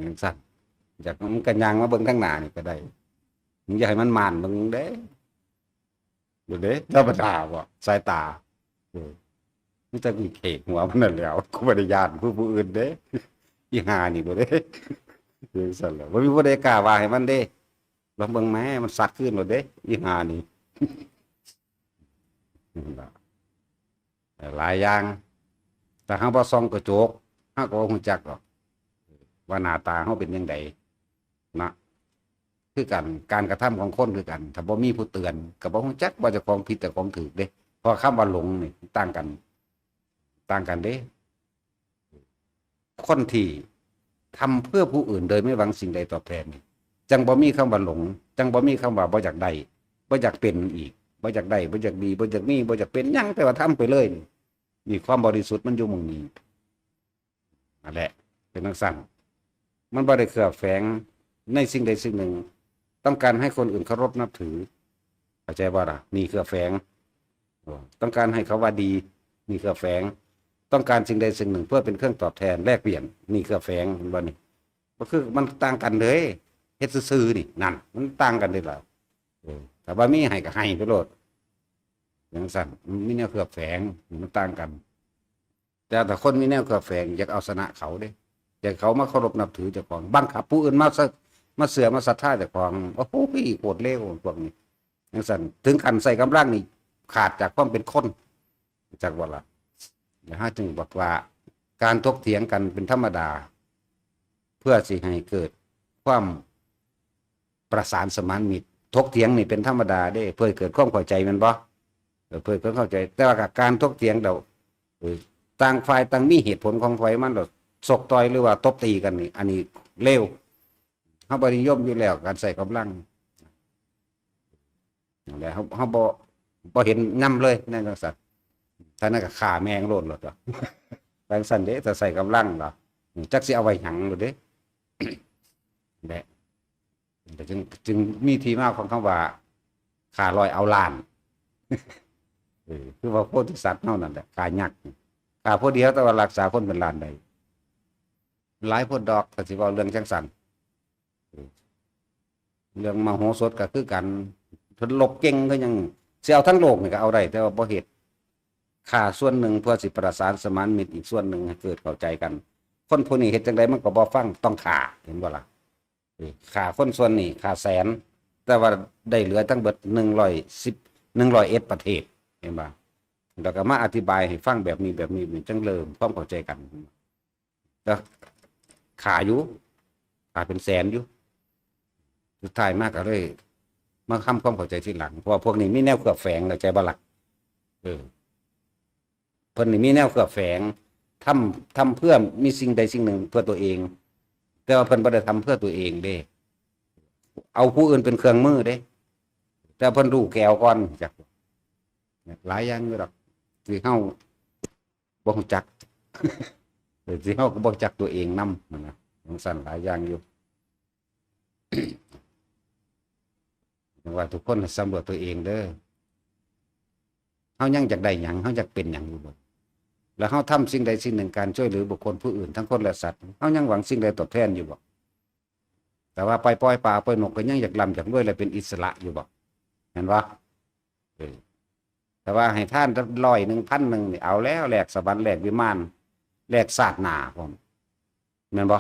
จั่งซั่น อยาก มึงก็ย่างมาเบิ่งทางหน้านี่ก็ได้ มึงอย่าให้มันม่านมึงเด้ ดูเด้ ธรรมดาบ่ สายตา เออ มันจะมีเขกหัวมันนั่นแหล้ว กูบ่ได้ย้านผู้ ผู้อื่นเด้ อีห่านี่บ่เด้ จั่งซั่นแหละ บ่มีผู้ใดกล้าว่าให้มันเด้ ลองเบิ่งแหม มันสัตว์คืนโลดเด้ อีห่านี่ นั่นล่ะ หลายอย่าง ถ้าเฮาบ่ส่องกระจก เฮาก็บ่รู้จักดอก ว่าหน้าตาเฮาเป็นจั่งใด นะ คือกัน การกระทำของคนคือกัน ถ้าบ่มีผู้เตือน ก็บ่รู้จักว่าเจ้าของผิดเจ้าของถูกเด้ เพราะคำว่าหลงนี่ต่างกัน ต่างกันเด้ คนที่ทำเพื่อผู้อื่นโดยไม่หวังสิ่งใดตอบแทนนี่ จั่งบ่มีคำว่าหลง จั่งบ่มีคำว่าบ่อยากได้ บ่อยากเป็นอีก บ่อยากได้ บ่อยากดี บ่อยากมี บ่อยากเป็นหยัง แต่ว่าทำไปเลยนี่ นี่ความบริสุทธิ์มันอยู่หม่องนี้ นั่นแหละ เป็นจั่งซั่น มันบ่ได้เคลือบแฝงในสิ่งใดสิ่งหนึ่ง ต้องการให้คนอื่นเคารพนับถือ เข้าใจบ่ล่ะ นี่เคลือบแฝง เออ ต้องการให้เขาว่าดี นี่เคลือบแฝง ต้องการสิ่งใดสิ่งหนึ่งเพื่อเป็นเครื่องตอบแทนแลกเปลี่ยน นี่เคลือบแฝง เห็นบ่นี่ ก็คือมันต่างกันเลย เฮ็ดซื่อๆนี่ นั่น มันต่างกันเด้ล่ะ เออ ถ้าว่ามีให้ก็ให้ไปโลด จั่งซั่น มันมีแนวเคลือบแฝง มันต่างกัน แต่ถ้าคนมีแนวเคลือบแฝง อยากเอาชนะเขาเด้ อยากเขามาเคารพนับถือเจ้าของ บังคับผู้อื่นมาเชื่อ มาเชื่อมาศรัทธาเจ้าของ โอ้โห โคตรเลวพวกนี้ จั่งซั่น ถึงขั้นใช้กำลังนี่ ขาดจากความเป็นคน จักบ่ล่ะ แล้วเฮาจึงบอกว่า การถกเถียงกันเป็นธรรมดา เพื่อสิให้เกิดความประสานสมานมิตร ถกเถียงนี่เป็นธรรมดาเด้ เพื่อให้เกิดความเข้าใจแม่นบ่ เออ เพื่อให้เกิดความเข้าใจ แต่ว่าการถกเถียงแล้ว เออ ต่างฝ่ายต่างมีเหตุผลของฝ่ายมันแล้ว ชกต่อยหรือว่าตบตีกันนี่ อันนี้เลว เฮาบ่นิยมอยู่แล้ว การใช้กำลัง นั่นแหละ เฮา เฮาบ่ บ่เห็นนำเลย ในจั่งซั่น ถ้านั้นก็ฆ่าแม่งโลด โลดว่า จั่งซั่นเด้ ถ้าใช้กำลังเนาะ จักสิเอาไว้หยังโลดเด้ แหละ ก็จึง จึงมีที่มาของคำว่า ฆ่าร้อยเอาล้าน เออ คือว่าโพธิสัตว์เฮานั่นแหละ ฆ่ายักษ์ ฆ่าผู้เดียวแต่ว่ารักษาคนเป็นล้านได้ หลายโพดดอก ถ้าสิเว้าเรื่องจั่งซั่น เรื่องมโหสถก็คือกัน เพิ่นลบเก่งคือหยัง สิเอาทั้งโลกนี่ก็เอาได้ แต่ว่าบ่เฮ็ด ฆ่าส่วนหนึ่งเพื่อสิประสานสมานมิตรอีกส่วนหนึ่งให้เกิดเข้าใจกัน คนผู้นี้เฮ็ดจั่งใดมันก็บ่ฟัง ต้องฆ่า เห็นบ่ล่ะ เออ ฆ่าคนส่วนนี้ ฆ่าแสน แต่ว่าได้เหลือทั้งเบิด หนึ่งร้อยสิบ หนึ่งร้อยเอ็ดประเทศ เห็นบ่ แล้วก็มาอธิบายให้ฟังแบบนี้ แบบนี้ นี่จั่งเริ่มความเข้าใจกัน ก็ฆ่าอยู่ ฆ่าเป็นแสนอยู่ สุดท้ายมาก็เลย มาทำความเข้าใจทีหลัง เพราะว่าพวกนี้มีแนวเคลือบแฝง เข้าใจบ่ล่ะ เออ เพิ่นนี่มีแนวเคลือบแฝง ทำ ทำเพื่อมีสิ่งใดสิ่งหนึ่งเพื่อตัวเอง แต่ว่าเพิ่นบ่ได้ทำเพื่อตัวเองเด้ เอาผู้อื่นเป็นเครื่องมือเด้ แต่เพิ่นรู้แก้วก่อน จัก หลายอย่างอยู่ดอก ที่เฮาบ่รู้จัก เออ ที่เฮาก็บ่รู้จักตัวเองนำ หั้นนะ จั่งซั่นหลายอย่างอยู่ จั่งว่าทุกคนสำรวจตัวเองเด้อ เฮายังอยากได้หยัง เฮาอยากเป็นหยังอยู่บ่ แล้วเฮาทำสิ่งใดสิ่งหนึ่ง การช่วยเหลือบุคคลผู้อื่นทั้งคนและสัตว์ เฮายังหวังสิ่งใดตอบแทนอยู่บ่? แต่ว่าไปปล่อยปลาปล่อยนกก็ยังอยากร่ำอยากรวยและเป็นอิสระอยู่บ่? เห็นบ่? เออ แต่ว่าให้ทานร้อยหนึ่ง พันหนึ่ง นี่เอาแล้ว แลกสวรรค์ แลกวิมาน แลกชาติหน้าพร้อม แม่นบ่?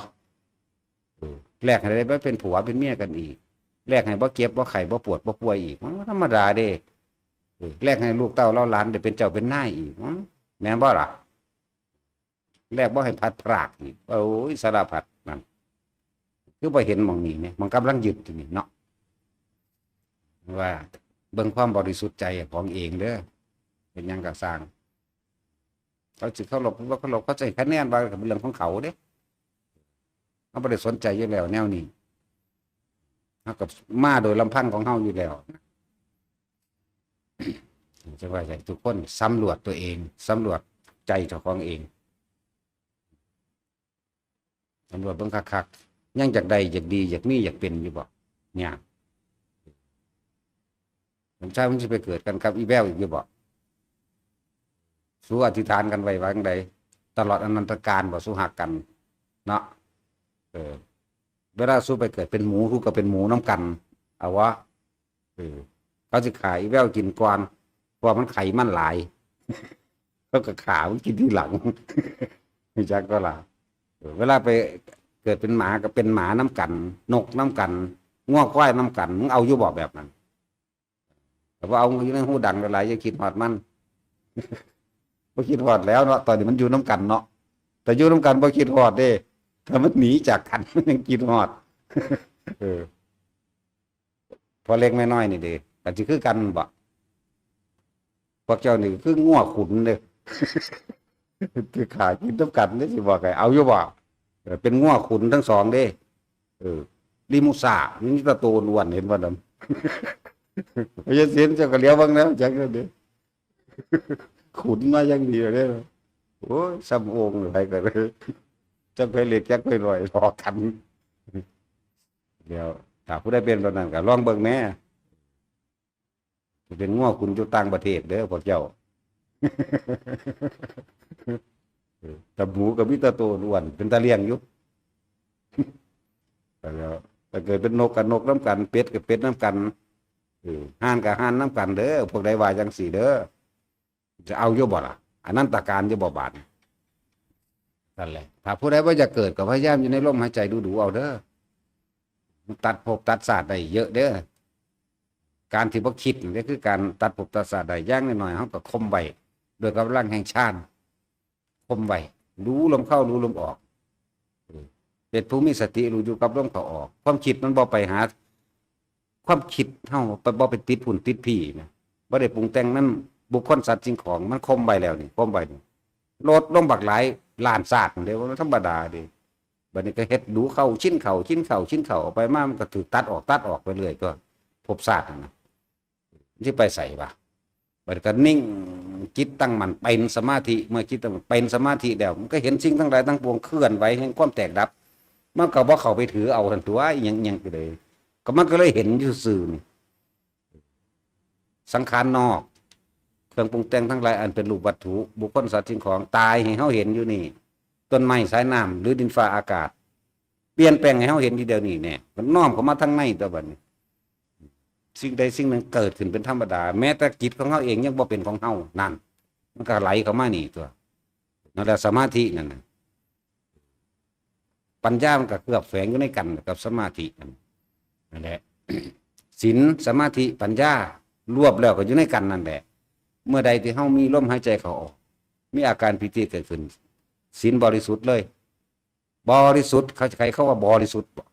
เออ แลกให้ได้บ่เป็นผัวเป็นเมียกันอีก แลกให้บ่เจ็บบ่ไข้บ่ปวดบ่ป่วยอีก มันธรรมดาเด้ เออ แลกให้ลูกเต้าเหล่าหลานได้เป็นเจ้าเป็นนายอีก อืม แม่นบ่ล่ะ? แลกบ่ให้พลัดพรากอีก โอ้ย สารพัดนั่น คือบ่เห็นหม่องนี้เนี่ย มันกำลังยึดอยู่นี่เนาะ ว่าเบิ่งความบริสุทธิ์ใจของเองเด้อ เป็นหยังก็ซ่าง เขาสิเคารพบ่เคารพ เขาสิให้คะแนนว่าก็เป็นเรื่องของเขาเด้ เขาบ่ได้สนใจอยู่แล้วแนวนี้ เขาก็มาโดยลำพังของเขาอยู่แล้ว จะว่าไง ทุกคนสำรวจตัวเอง สำรวจใจเจ้าของเอง สำรวจเบิ่งคักๆ ยังอยากได้ อยากดี อยากมี อยากเป็นอยู่บ่? เนี่ย ผมใช่มันสิไปเกิดกันกับอีแววอีกอยู่บ่? สู้อธิษฐานกันไว้ว่าจั่งใด ตลอดอนันตกาลบ่ สู้ฮักกัน เนาะ เออ เวลาสู้ไปเกิดเป็นหมู สู้ก็เป็นหมูนำกัน เอาวะ เออ เขาสิฆ่าอีแววกินก่อน เพราะว่ามันไขมันหลาย เขาก็ฆ่ามันกินทีหลัง รู้จักบ่ล่ะ เออ เวลาไปเกิดเป็นหมาก็เป็นหมานำกัน นกนำกัน งัวควายนำกัน มึงเอาอยู่บ่แบบนั้น? แต่ว่าเอาอยู่ในหูดังหลายๆ อย่าคิดฮอดมัน บ่คิดฮอดแล้วเนาะ ตอนนี้มันอยู่นำกันเนาะ แต่อยู่นำกันบ่คิดฮอดเด้ ถ้ามันหนีจากกัน มันยังคิดฮอด เออ พ่อเล็กแม่น้อยนี่เด้ ก็สิคือกันบ่? พวกเจ้านี่คืองัวขุนเด้ คือฆ่ากินนำกันเด้ สิบอกให้ เอาอยู่บ่? เออ เป็นงัวขุนทั้งสองเด้ เออ ริมุสา มีแต่โตอ้วนๆ เห็นบ่นั่น? พญาเสนเจ้าก็เหลียวเบิ่งแล้ว จักนั่นเด้ ขุนมาอย่างดีเลย โอ้ย ซ้ำโอ่งหลายก็เลย จักไผเล็กจักไผน้อย หลอกกัน เดี๋ยว ถ้าผู้ใดเป็นแบบนั้นก็ลองเบิ่งแหน่ สิเป็นงัวขุนอยู่ต่างประเทศเด้อพวกเจ้า เออ แต่หมูก็มีแต่โตอ้วน เป็นตาเลี้ยงอยู่ แล้วถ้าเกิดเป็นนกก็นกนำกัน เป็ดก็เป็ดนำกัน เออ ห่านก็ห่านนำกันเด้อ พวกใดว่าจั่งซี้เด้อ จะเอาอยู่บ่ล่ะ? อนันตกาลอยู่บ่บาดนี้? นั่นแหละ ถ้าผู้ใดบ่อยากเกิดก็พยายามอยู่ในลมหายใจดูๆ เอาเด้อ มันตัดภพตัดชาติได้เยอะเด้อ การที่บ่คิดนี่คือการตัดภพตัดชาติได้ อย่างน้อยๆ เฮาก็ข่มไว้ด้วยกำลังแห่งฌาน ข่มไว้ รู้ลมเข้า รู้ลมออก เออ เป็นผู้มีสติรู้อยู่กับลมเข้าออก ความคิดมันบ่ไปหา ความคิดเฮาไป บ่ไปติดพุ่นติดพี้นะ บ่ได้ปรุงแต่งนำบุคคลสัตว์สิ่งของ มันข่มไว้แล้วนี่ ข่มไว้นี่ ลดลงบักหลายล้านชาติเด้ บ่ธรรมดาเด้ บัดนี้ก็เฮ็ดดูเข้า ชินเข้า ชินเข้า ชินเข้า เอาไปมามันก็ถูกตัดออก ตัดออกไปเรื่อยตั๊ว ภพชาตินั่นน่ะ สิไปไสวะ? บัดก็นิ่ง จิตตั้งมั่น เป็นสมาธิ เมื่อจิตตั้งมั่นเป็นสมาธิแล้ว มันก็เห็นสิ่งทั้งหลายทั้งปวงเคลื่อนไหวแห่งความแตกดับ มันก็บ่เข้าไปถือเอาซั่นตั๊ว อิหยัง อิหยังก็เลย ก็มันก็เลยเห็นอยู่ซื่อนี่ สังขารนอก เครื่องปรุงแต่งทั้งหลายอันเป็นรูปวัตถุ บุคคลสัตว์สิ่งของ ตายให้เฮาเห็นอยู่นี่ ต้นไม้ สายน้ำ หรือดินฟ้าอากาศ เปลี่ยนแปลงให้เฮาเห็นอยู่เดี๋ยวนี้แน่ มันน้อมเข้ามาทางในตั๊วบัดนี้ สิ่งใดสิ่งหนึ่งเกิดขึ้นเป็นธรรมดา แม้แต่จิตของเฮาเองยังบ่เป็นของเฮา นั่น มันก็ไหลเข้ามานี่ตั๊ว นั่นแหละสมาธินั่นน่ะ ปัญญามันก็เคลือบแฝงอยู่ในกันกับสมาธินั่น นั่นแหละ ศีล สมาธิ ปัญญา รวบแล้วก็อยู่ในกันนั่นแหละ เมื่อใดที่เฮามีลมหายใจเข้าออก มีอาการปีติเกิดขึ้น ศีลบริสุทธิ์เลย บริสุทธิ์ เขาใช้คำว่าบริสุทธิ์บ่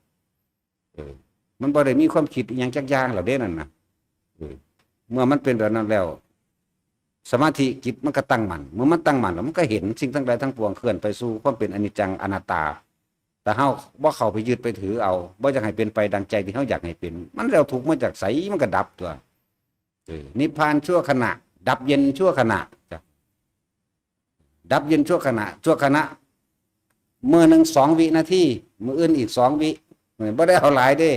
เออ มันบ่ได้มีความคิดอิหยังจักอย่างแล้วเด้นั่นน่ะ เออ เมื่อมันเป็นแบบนั้นแล้ว สมาธิจิตมันก็ตั้งมั่น เมื่อมันตั้งมั่นแล้วมันก็เห็นสิ่งทั้งหลายทั้งปวงเคลื่อนไปสู่ความเป็นอนิจจังอนัตตา แต่เฮาบ่เข้าไปยึดไปถือเอา บ่อยากให้เป็นไปดังใจที่เฮาอยากให้เป็น มันแล้วทุกข์มาจากไส มันก็ดับตั๊ว เออ นิพพานชั่วขณะ ดับเย็นชั่วขณะจ้ะ ดับเย็นชั่วขณะ ชั่วขณะ มื้อหนึ่งสองวินาที มื้ออื่นอีกสองวิ เออ บ่ได้เอาหลายเด้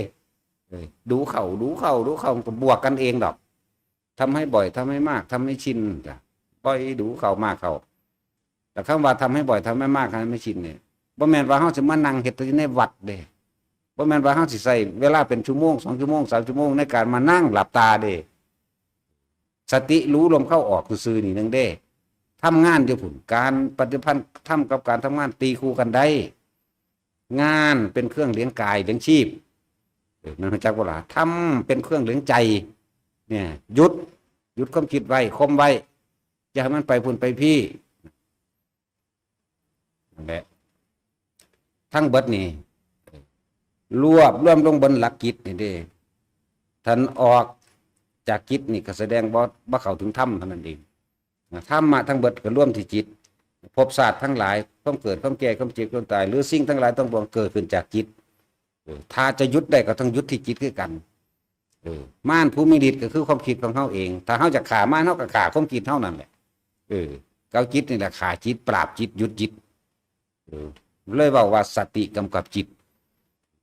เออ ดูเข้า ดูเข้า ดูเข้า มันก็บวกกันเองดอก ทำให้บ่อย ทำให้มาก ทำให้ชินจ้ะ บ่อย ดูเข้า มากเข้า แต่คำว่าทำให้บ่อย ทำให้มาก ทำให้ชินเนี่ย บ่แม่นว่าเฮาสิมานั่งเฮ็ดอยู่ในวัดเด้ บ่แม่นว่าเฮาสิใช้เวลาเป็นชั่วโมง สองชั่วโมง สามชั่วโมง ในการมานั่งหลับตาเด้ สติรู้ลมเข้าออกซื่อๆนี่หนึ่งเด้ ทำงานอยู่พุ้น การปฏิบัติธรรมกับการทำงานตีคู่กันได้ งานเป็นเครื่องเลี้ยงกายเลี้ยงชีพ เออ นั่นรู้จักบ่ล่ะ ธรรมเป็นเครื่องเลี้ยงใจ เนี่ย หยุด หยุดความคิดไว้ ข่มไว้ อย่าให้มันไปพุ้นไปพี้ นั่นแหละ ทั้งเบิดนี่ รวบรวมลงบนหลักจิตนี่เด้ ท่านออกจากจิตนี่ก็แสดงบ่ บ่เข้าถึงธรรมเท่านั้นเอง ธรรมะทั้งเบิดก็รวมที่จิต ภพชาติทั้งหลาย ความเกิด ความแก่ ความเจ็บ ความตาย หรือสิ่งทั้งหลายทั้งปวงเกิดขึ้นจากจิต เออ ถ้าจะหยุดได้ก็ต้องหยุดที่จิตคือกัน เออ มารผู้มีฤทธิ์ก็คือความคิดของเฮาเอง ถ้าเฮาจะฆ่ามาร เฮาก็ฆ่าความคิดเฮานั่นแหละ เออ เอาจิตนี่แหละฆ่าจิต ปราบจิต หยุดจิต เออ เลยเว้าว่าสติกำกับจิต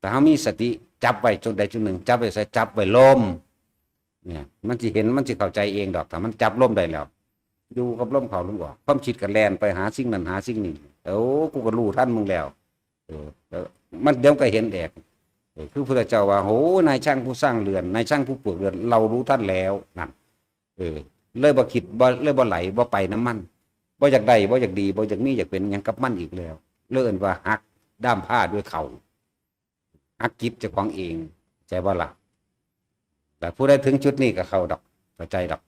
ถ้าเฮามีสติจับไว้จุดใดจุดหนึ่ง จับไว้ไส จับไว้ลม เนี่ย มันสิเห็น มันสิเข้าใจเองดอก ถ้ามันจับลมได้แล้ว อยู่กับลมเข้าลมออก ความคิดก็แล่นไปหาสิ่งนั้นหาสิ่งนี้ โอ้ กูก็รู้ทันมึงแล้ว เออ แล้วมันเดี๋ยวก็เห็นแดก เออ คือพระเจ้าว่า โห นายช่างผู้สร้างเรือน นายช่างผู้ปลวกเรือน เรารู้ท่านแล้ว นั่น เออ เลยบ่คิด บ่ เลยบ่ไหล บ่ไปนำมัน บ่อยากได้ บ่อยากดี บ่อยากมี อยากเป็นหยังกับมันอีกแล้ว เลยเอิ้นว่าหักด้ามผ้าด้วยเข่า หักจิตเจ้าของเอง ใช่บ่ล่ะ แต่ผู้ใดถึงจุดนี้ก็เข้าดอก เข้าใจดอก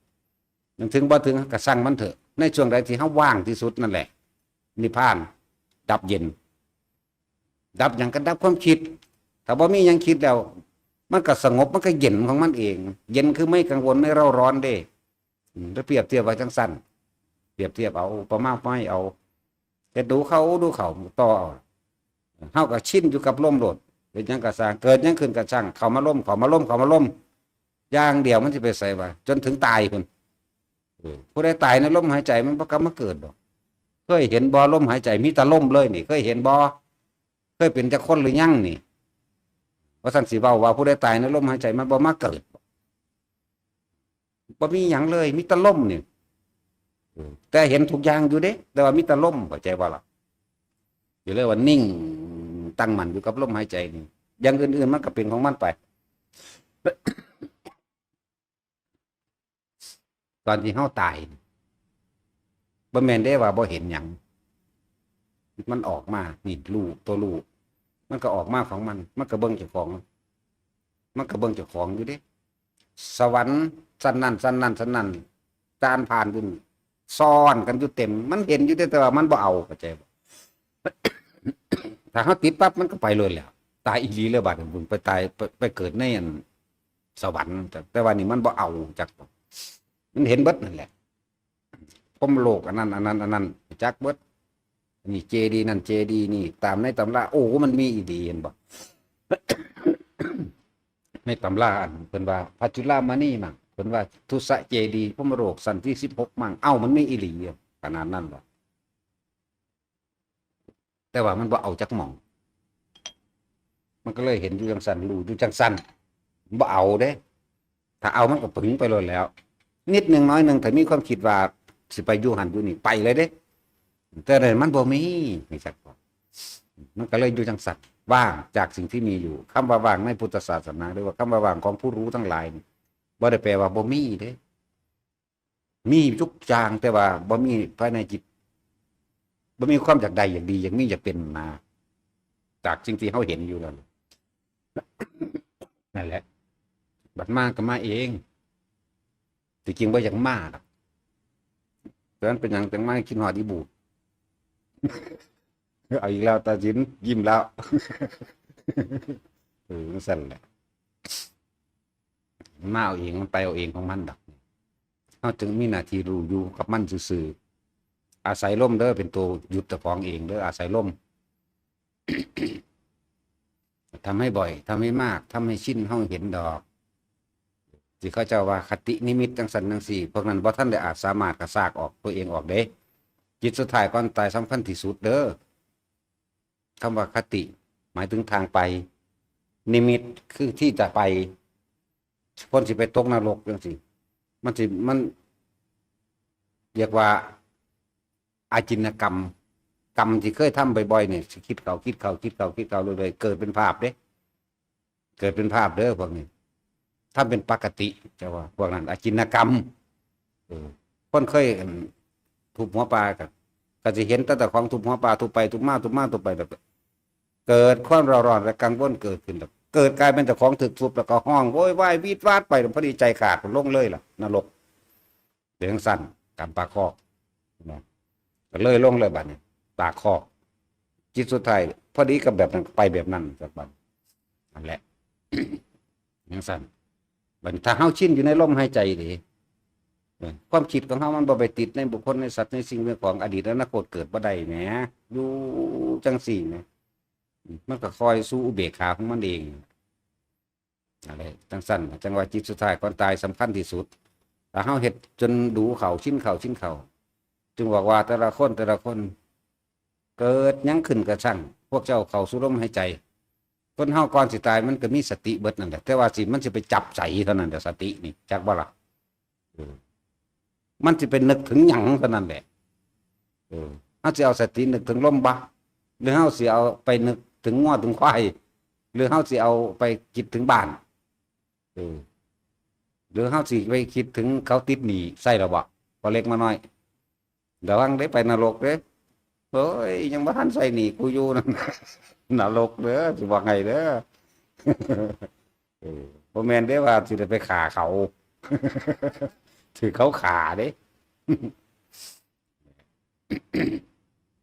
มันถึงบ่ถึงก็ซ่างมันเถอะ ในช่วงใดที่เฮาว่างที่สุดนั่นแหละ นิพพาน ดับเย็น ดับหยังก็ดับความคิด ถ้าบ่มีหยังคิดแล้ว มันก็สงบ มันก็เย็นของมันเอง เย็นคือไม่กังวล ไม่เร่าร้อนเด้ อืม แล้วเปรียบเทียบไว้จังซั่น เปรียบเทียบเอา อุปมาไว้เอา เฮ็ดดูเข้า ดูเข้า ต่อเอา เฮาก็ชินอยู่กับลมโลด เฮ็ดหยังก็ซ่าง เกิดหยังขึ้นก็ซ่าง เข้ามาลม เข้ามาลม เข้ามาลม อย่างเดียว มันสิไปไสวะ จนถึงตายพุ้น เออ ผู้ใดตายในลมหายใจ มันบ่กลับมาเกิดดอก เคยเห็นบ่ ลมหายใจ มีแต่ลมเลยนี่ เคยเห็นบ่ เคยเป็นจักคนหรือยังนี่ ว่าซั่นสิเว้าว่าผู้ใดตายในลมหายใจ มันบ่มาเกิด บ่มีหยังเลย มีแต่ลมนี่ เออ แต่เห็นทุกอย่างอยู่เด้ แต่ว่ามีแต่ลม เข้าใจบ่ล่ะ อยู่เลยว่านิ่ง ตั้งมั่นอยู่กับลมหายใจนี่ อย่างอื่นๆ มันก็เป็นของมันไป ตอนที่เฮาตายนี่ บ่แม่นเด้ว่าบ่เห็นหยัง มันออกมา นี่รู้ ตัวรู้ มันก็ออกมาของมัน มันก็เบิ่งเจ้าของ มันก็เบิ่งเจ้าของอยู่เด้ สวรรค์ชั้นนั้น ชั้นนั้น ชั้นนั้น จานผ่านอยู่นี่ ซ้อนกันอยู่เต็ม มันเห็นอยู่เด้ แต่ว่ามันบ่เอา เข้าใจบ่ ถ้าเฮาติดปั๊บ มันก็ไปเลยแหละ ตายอีหลีเลย บาดนี้มึงไปตาย ไป ไปเกิดในอันสวรรค์ แต่ แต่ว่านี่มันบ่เอาจัก มันเห็นเบิดนั่นแหละ พรหมโลก อันนั้น อันนั้น อันนั้น จักเบิด นี่เจดีย์นั่น เจดีย์นี่ ตามในตำรา โอ้ มันมีอีหลี เห็นบ่ ในตำราอันเพิ่นว่า พระจุลามณีมั้ง เพิ่นว่า ทุสะเจดีย์พรหมโลกชั้นที่สิบหกมั้ง เอ้า มันมีอีหลี ขนาดนั้นบ่ แต่ว่ามันบ่เอาจักหม่อง มันก็เลยเห็นอยู่จังซั่น รู้อยู่จังซั่น บ่เอาเด้ ถ้าเอามันก็ปึงไปโลดแล้ว นิดหนึ่งน้อยหนึ่ง ถ้ามีความคิดว่าสิไปอยู่หั่นอยู่นี่ ไปเลยเด้ แต่นั่นมันบ่มี นี่จักบ่ มันก็เลยอยู่จังซั่น ว่างจากสิ่งที่มีอยู่ คำว่าว่างในพุทธศาสนา หรือว่าคำว่าว่างของผู้รู้ทั้งหลายนี่ บ่ได้แปลว่าบ่มีเด้ มีทุกอย่าง แต่ว่าบ่มีภายในจิต บ่มีความอยากได้ อยากดี อยากมี อยากเป็นมา จากสิ่งที่เฮาเห็นอยู่นั่น นั่นแหละ บัดมาก็มาเอง ที่จริงบ่อยากมาดอก แต่มันเป็นหยังจังมาคิดฮอดอีบูด เอาอีกแล้ว ตาสินยิ้มแล้ว เออ จั่งซั่นแหละ มันมาเอาเอง มันไปเอาเองของมันดอก เฮาจึงมีหน้าที่รู้อยู่กับมันซื่อๆ อาศัยลมเด้อ เป็นตัวหยุดเจ้าของเองเด้อ อาศัยลม ทำให้บ่อย ทำให้มาก ทำให้ชิน เฮาเห็นดอก ที่เขาเจ้าว่าคตินิมิตจังซั่นจังซี่ พวกนั้นบ่ทันได้อาจสามารถกระซากออกตัวเองออกเด้ จิตสุดท้ายก่อนตายสำคัญที่สุดเด้อ คำว่าคติ หมายถึงทางไป นิมิตคือที่จะไป คนสิไปตกนรกจังซี่ มันสิ มัน เรียกว่าอาจินกรรม กรรมที่เคยทำบ่อยๆเนี่ย สิคิดเข้า คิดเข้า คิดเข้า คิดเข้าเรื่อยๆ เกิดเป็นภาพเด้ เกิดเป็นภาพเด้อพวกนี้ ทำเป็นปกติ จะว่าพวกนั้น อจินตกรรม เออ คนเคย อั่น ทุบหัวปลาก็ ก็สิเห็นแต่เจ้าของทุบหัวปลา ทุบไปทุบมา ทุบมาทุบไป แล้วก็เกิดความเร่าร้อนและกังวลเกิดขึ้น แล้วเกิดกลายเป็นเจ้าของถูกทุบ แล้วก็ฮ้องโวยวายวีดวาดไป พอดีใจขาด ลงเลยล่ะ นรก เดี๋ยวจั่งซั่น กรรมปากคอกนะ ก็เลยลงเลยบัดนี้ ปากคอก จิตสุดท้าย พอดีกับแบบนั้น ไปแบบนั้น สักบัด นั่นแหละ จั่งซั่น บัดนี้ถ้าเฮาชินอยู่ในลมหายใจเด้ เออ ความคิดของเฮามันบ่ไปติดในบุคคล ในสัตว์ ในสิ่ง ในของ อดีต อนาคต เกิดบ่ได้แหม อยู่จั่งซี้แหม อืม มันก็ค่อยสู่อุเบกขาของมันเอง นั่นแหละ จั่งซั่น จั่งว่าจิตสุดท้ายก่อนตายสำคัญที่สุด ถ้าเฮาเฮ็ดจนดูเข้า ชินเข้า ชินเข้า จึงบอกว่าแต่ละคน แต่ละคน เกิดหยังขึ้นก็ช่าง พวกเจ้าเข้าสู่ลมหายใจ คนเฮาก่อนสิตายมันก็มีสติเบิดนั่นแหละ แต่ว่าสิ มันสิไปจับใสเท่านั้นแหละ สตินี่ จักบ่ล่ะ เออ มันสิไปนึกถึงหยังเท่านั้นแหละ เออ เฮาสิเอาสตินึกถึงลมบ่ หรือเฮาสิเอาไปนึกถึงงัวถึงควาย หรือเฮาสิเอาไปคิดถึงบ้าน เออ หรือเฮาสิไปคิดถึงเขาติดหนี้ ใช่หรือบ่ พอเล็กมาน้อย ระวังเด้ ไปนรกเด้ โอ้ย ยังบ่ทันใส่หนี้กูอยู่นั่น นรกเด้อ สิบอกให้เด้อ เออ บ่แม่นเด้ว่าสิได้ไปฆ่าเขา ถือเขาฆ่าเด้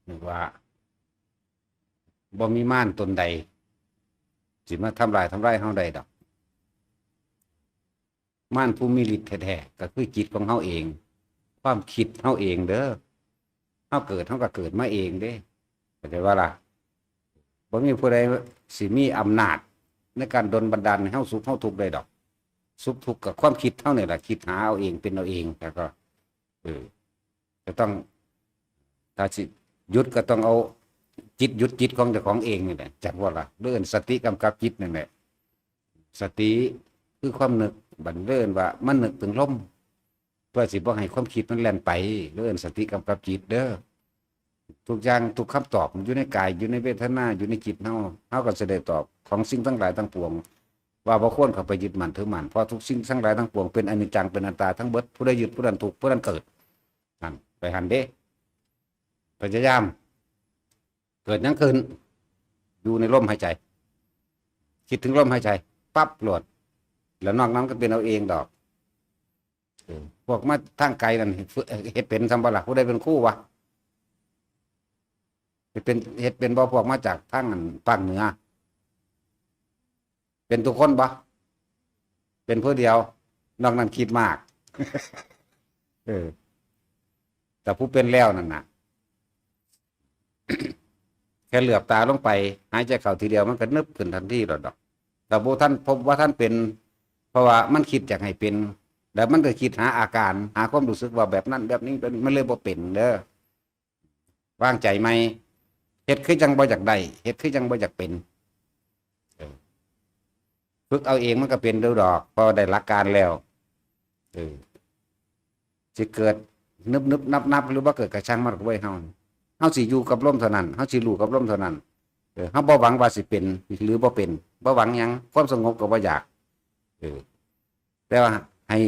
นึกว่า บ่มีมารตนใด สิมาทำลาย ทำลายเฮาได้ดอก มารผู้มีฤทธิ์แท้ๆ ก็คือจิตของเฮาเอง ความคิดเฮาเองเด้อ เฮาเกิด เฮาก็เกิดมาเองเด้ เข้าใจบ่ล่ะ บ่มีผู้ใดสิมีอำนาจในการดลบันดาลให้เฮาสุขเฮาทุกข์ได้ดอก สุขทุกข์กับความคิดเฮานี่แหละ คิดหาเอาเอง เป็นเอาเอง แล้วก็ เออ ก็ต้อง ถ้าสิหยุดก็ต้องเอาจิตหยุดจิตของเจ้าของเองนี่แหละ จักว่าล่ะ เรื่องสติกำกับจิตนั่นแหละ สติคือความนึก บัดเอิ้นว่ามันนึกถึงลม เพื่อสิบ่ให้ความคิดมันแล่นไป เรื่องสติกำกับจิตเด้อ ทุกอย่างทุกคำตอบมันอยู่ในกาย อยู่ในเวทนา อยู่ในจิตเฮา เฮาก็สิได้ตอบของสิ่งทั้งหลายทั้งปวง ว่าบ่ควรเข้าไปยึดมั่นถือมั่น เพราะทุกสิ่งทั้งหลายทั้งปวงเป็นอนิจจัง เป็นอนัตตาทั้งเบิด ผู้ใดยึดผู้นั้นทุกข์ ผู้นั้นเกิด นั่น ไปหันเด้ พยายาม เกิดหยังขึ้น อยู่ในลมหายใจ คิดถึงลมหายใจ ปั๊บโลด แล้วนอกนั้นก็เป็นเอาเองดอก เออ พวกมาทางไกลนั่น เฮ็ดเป็นซ้ำบ่ล่ะ ผู้ใดเป็นครูวะ เฮ็ดเป็น เฮ็ดเป็นบ่ พวกมาจากทางอันภาคเหนือ เป็นทุกคนบ่ เป็นผู้เดียว นอกนั้นคิดมาก เออ แต่ผู้เป็นแล้วนั่นน่ะ แค่เหลือบตาลงไป หายใจเข้าทีเดียวมันก็นึบขึ้นทันทีแล้วดอก แต่บ่ทันพบว่าทันเป็น เพราะว่ามันคิดอยากให้เป็น แล้วมันก็คิดหาอาการ หาความรู้สึกว่าแบบนั้นแบบนี้แบบนี้ มันเลยบ่เป็นเด้อ วางใจใหม่ เฮ็ดคือจั่งบ่อยากได้ เฮ็ดคือจั่งบ่อยากเป็น เออ ฝึกเอาเองมันก็เป็นเด้อดอก เพราะได้หลักการแล้ว เออ สิเกิดนึบๆนับๆ หรือบ่เกิดก็ช่างมัน ก็บ่ให้เฮา เฮาสิอยู่กับลมเท่านั้น เฮาสิรู้กับลมเท่านั้น เออ เฮาบ่หวังว่าสิเป็นหรือบ่เป็น บ่หวังหยัง ความสงบก็บ่อยาก เออ แต่ว่าให้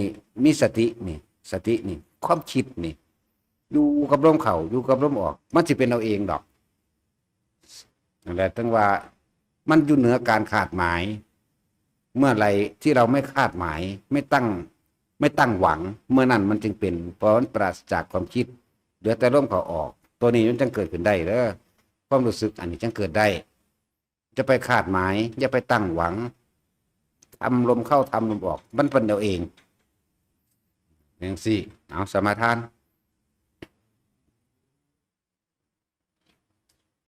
มีสตินี่ สตินี่ ความคิดนี่ อยู่กับลมเข้า อยู่กับลมออก มันสิเป็นเอาเองดอก นั่นแหละ ถึงว่ามันอยู่เหนือการคาดหมาย เมื่อไหร่ที่เราไม่คาดหมาย ไม่ตั้ง ไม่ตั้งหวัง เมื่อนั้นมันจึงเป็น เพราะมันปราศจากความคิด เหลือแต่ลมเข้าออก ตัวนี้มันจึงเกิดขึ้นได้เด้อ ความรู้สึกอันนี้จึงเกิดได้ จะไปคาดหมาย อย่าไปตั้งหวัง ทำลมเข้า ทำลมออก มันเป็นเอาเอง จั่งซี้ เอาสมาทาน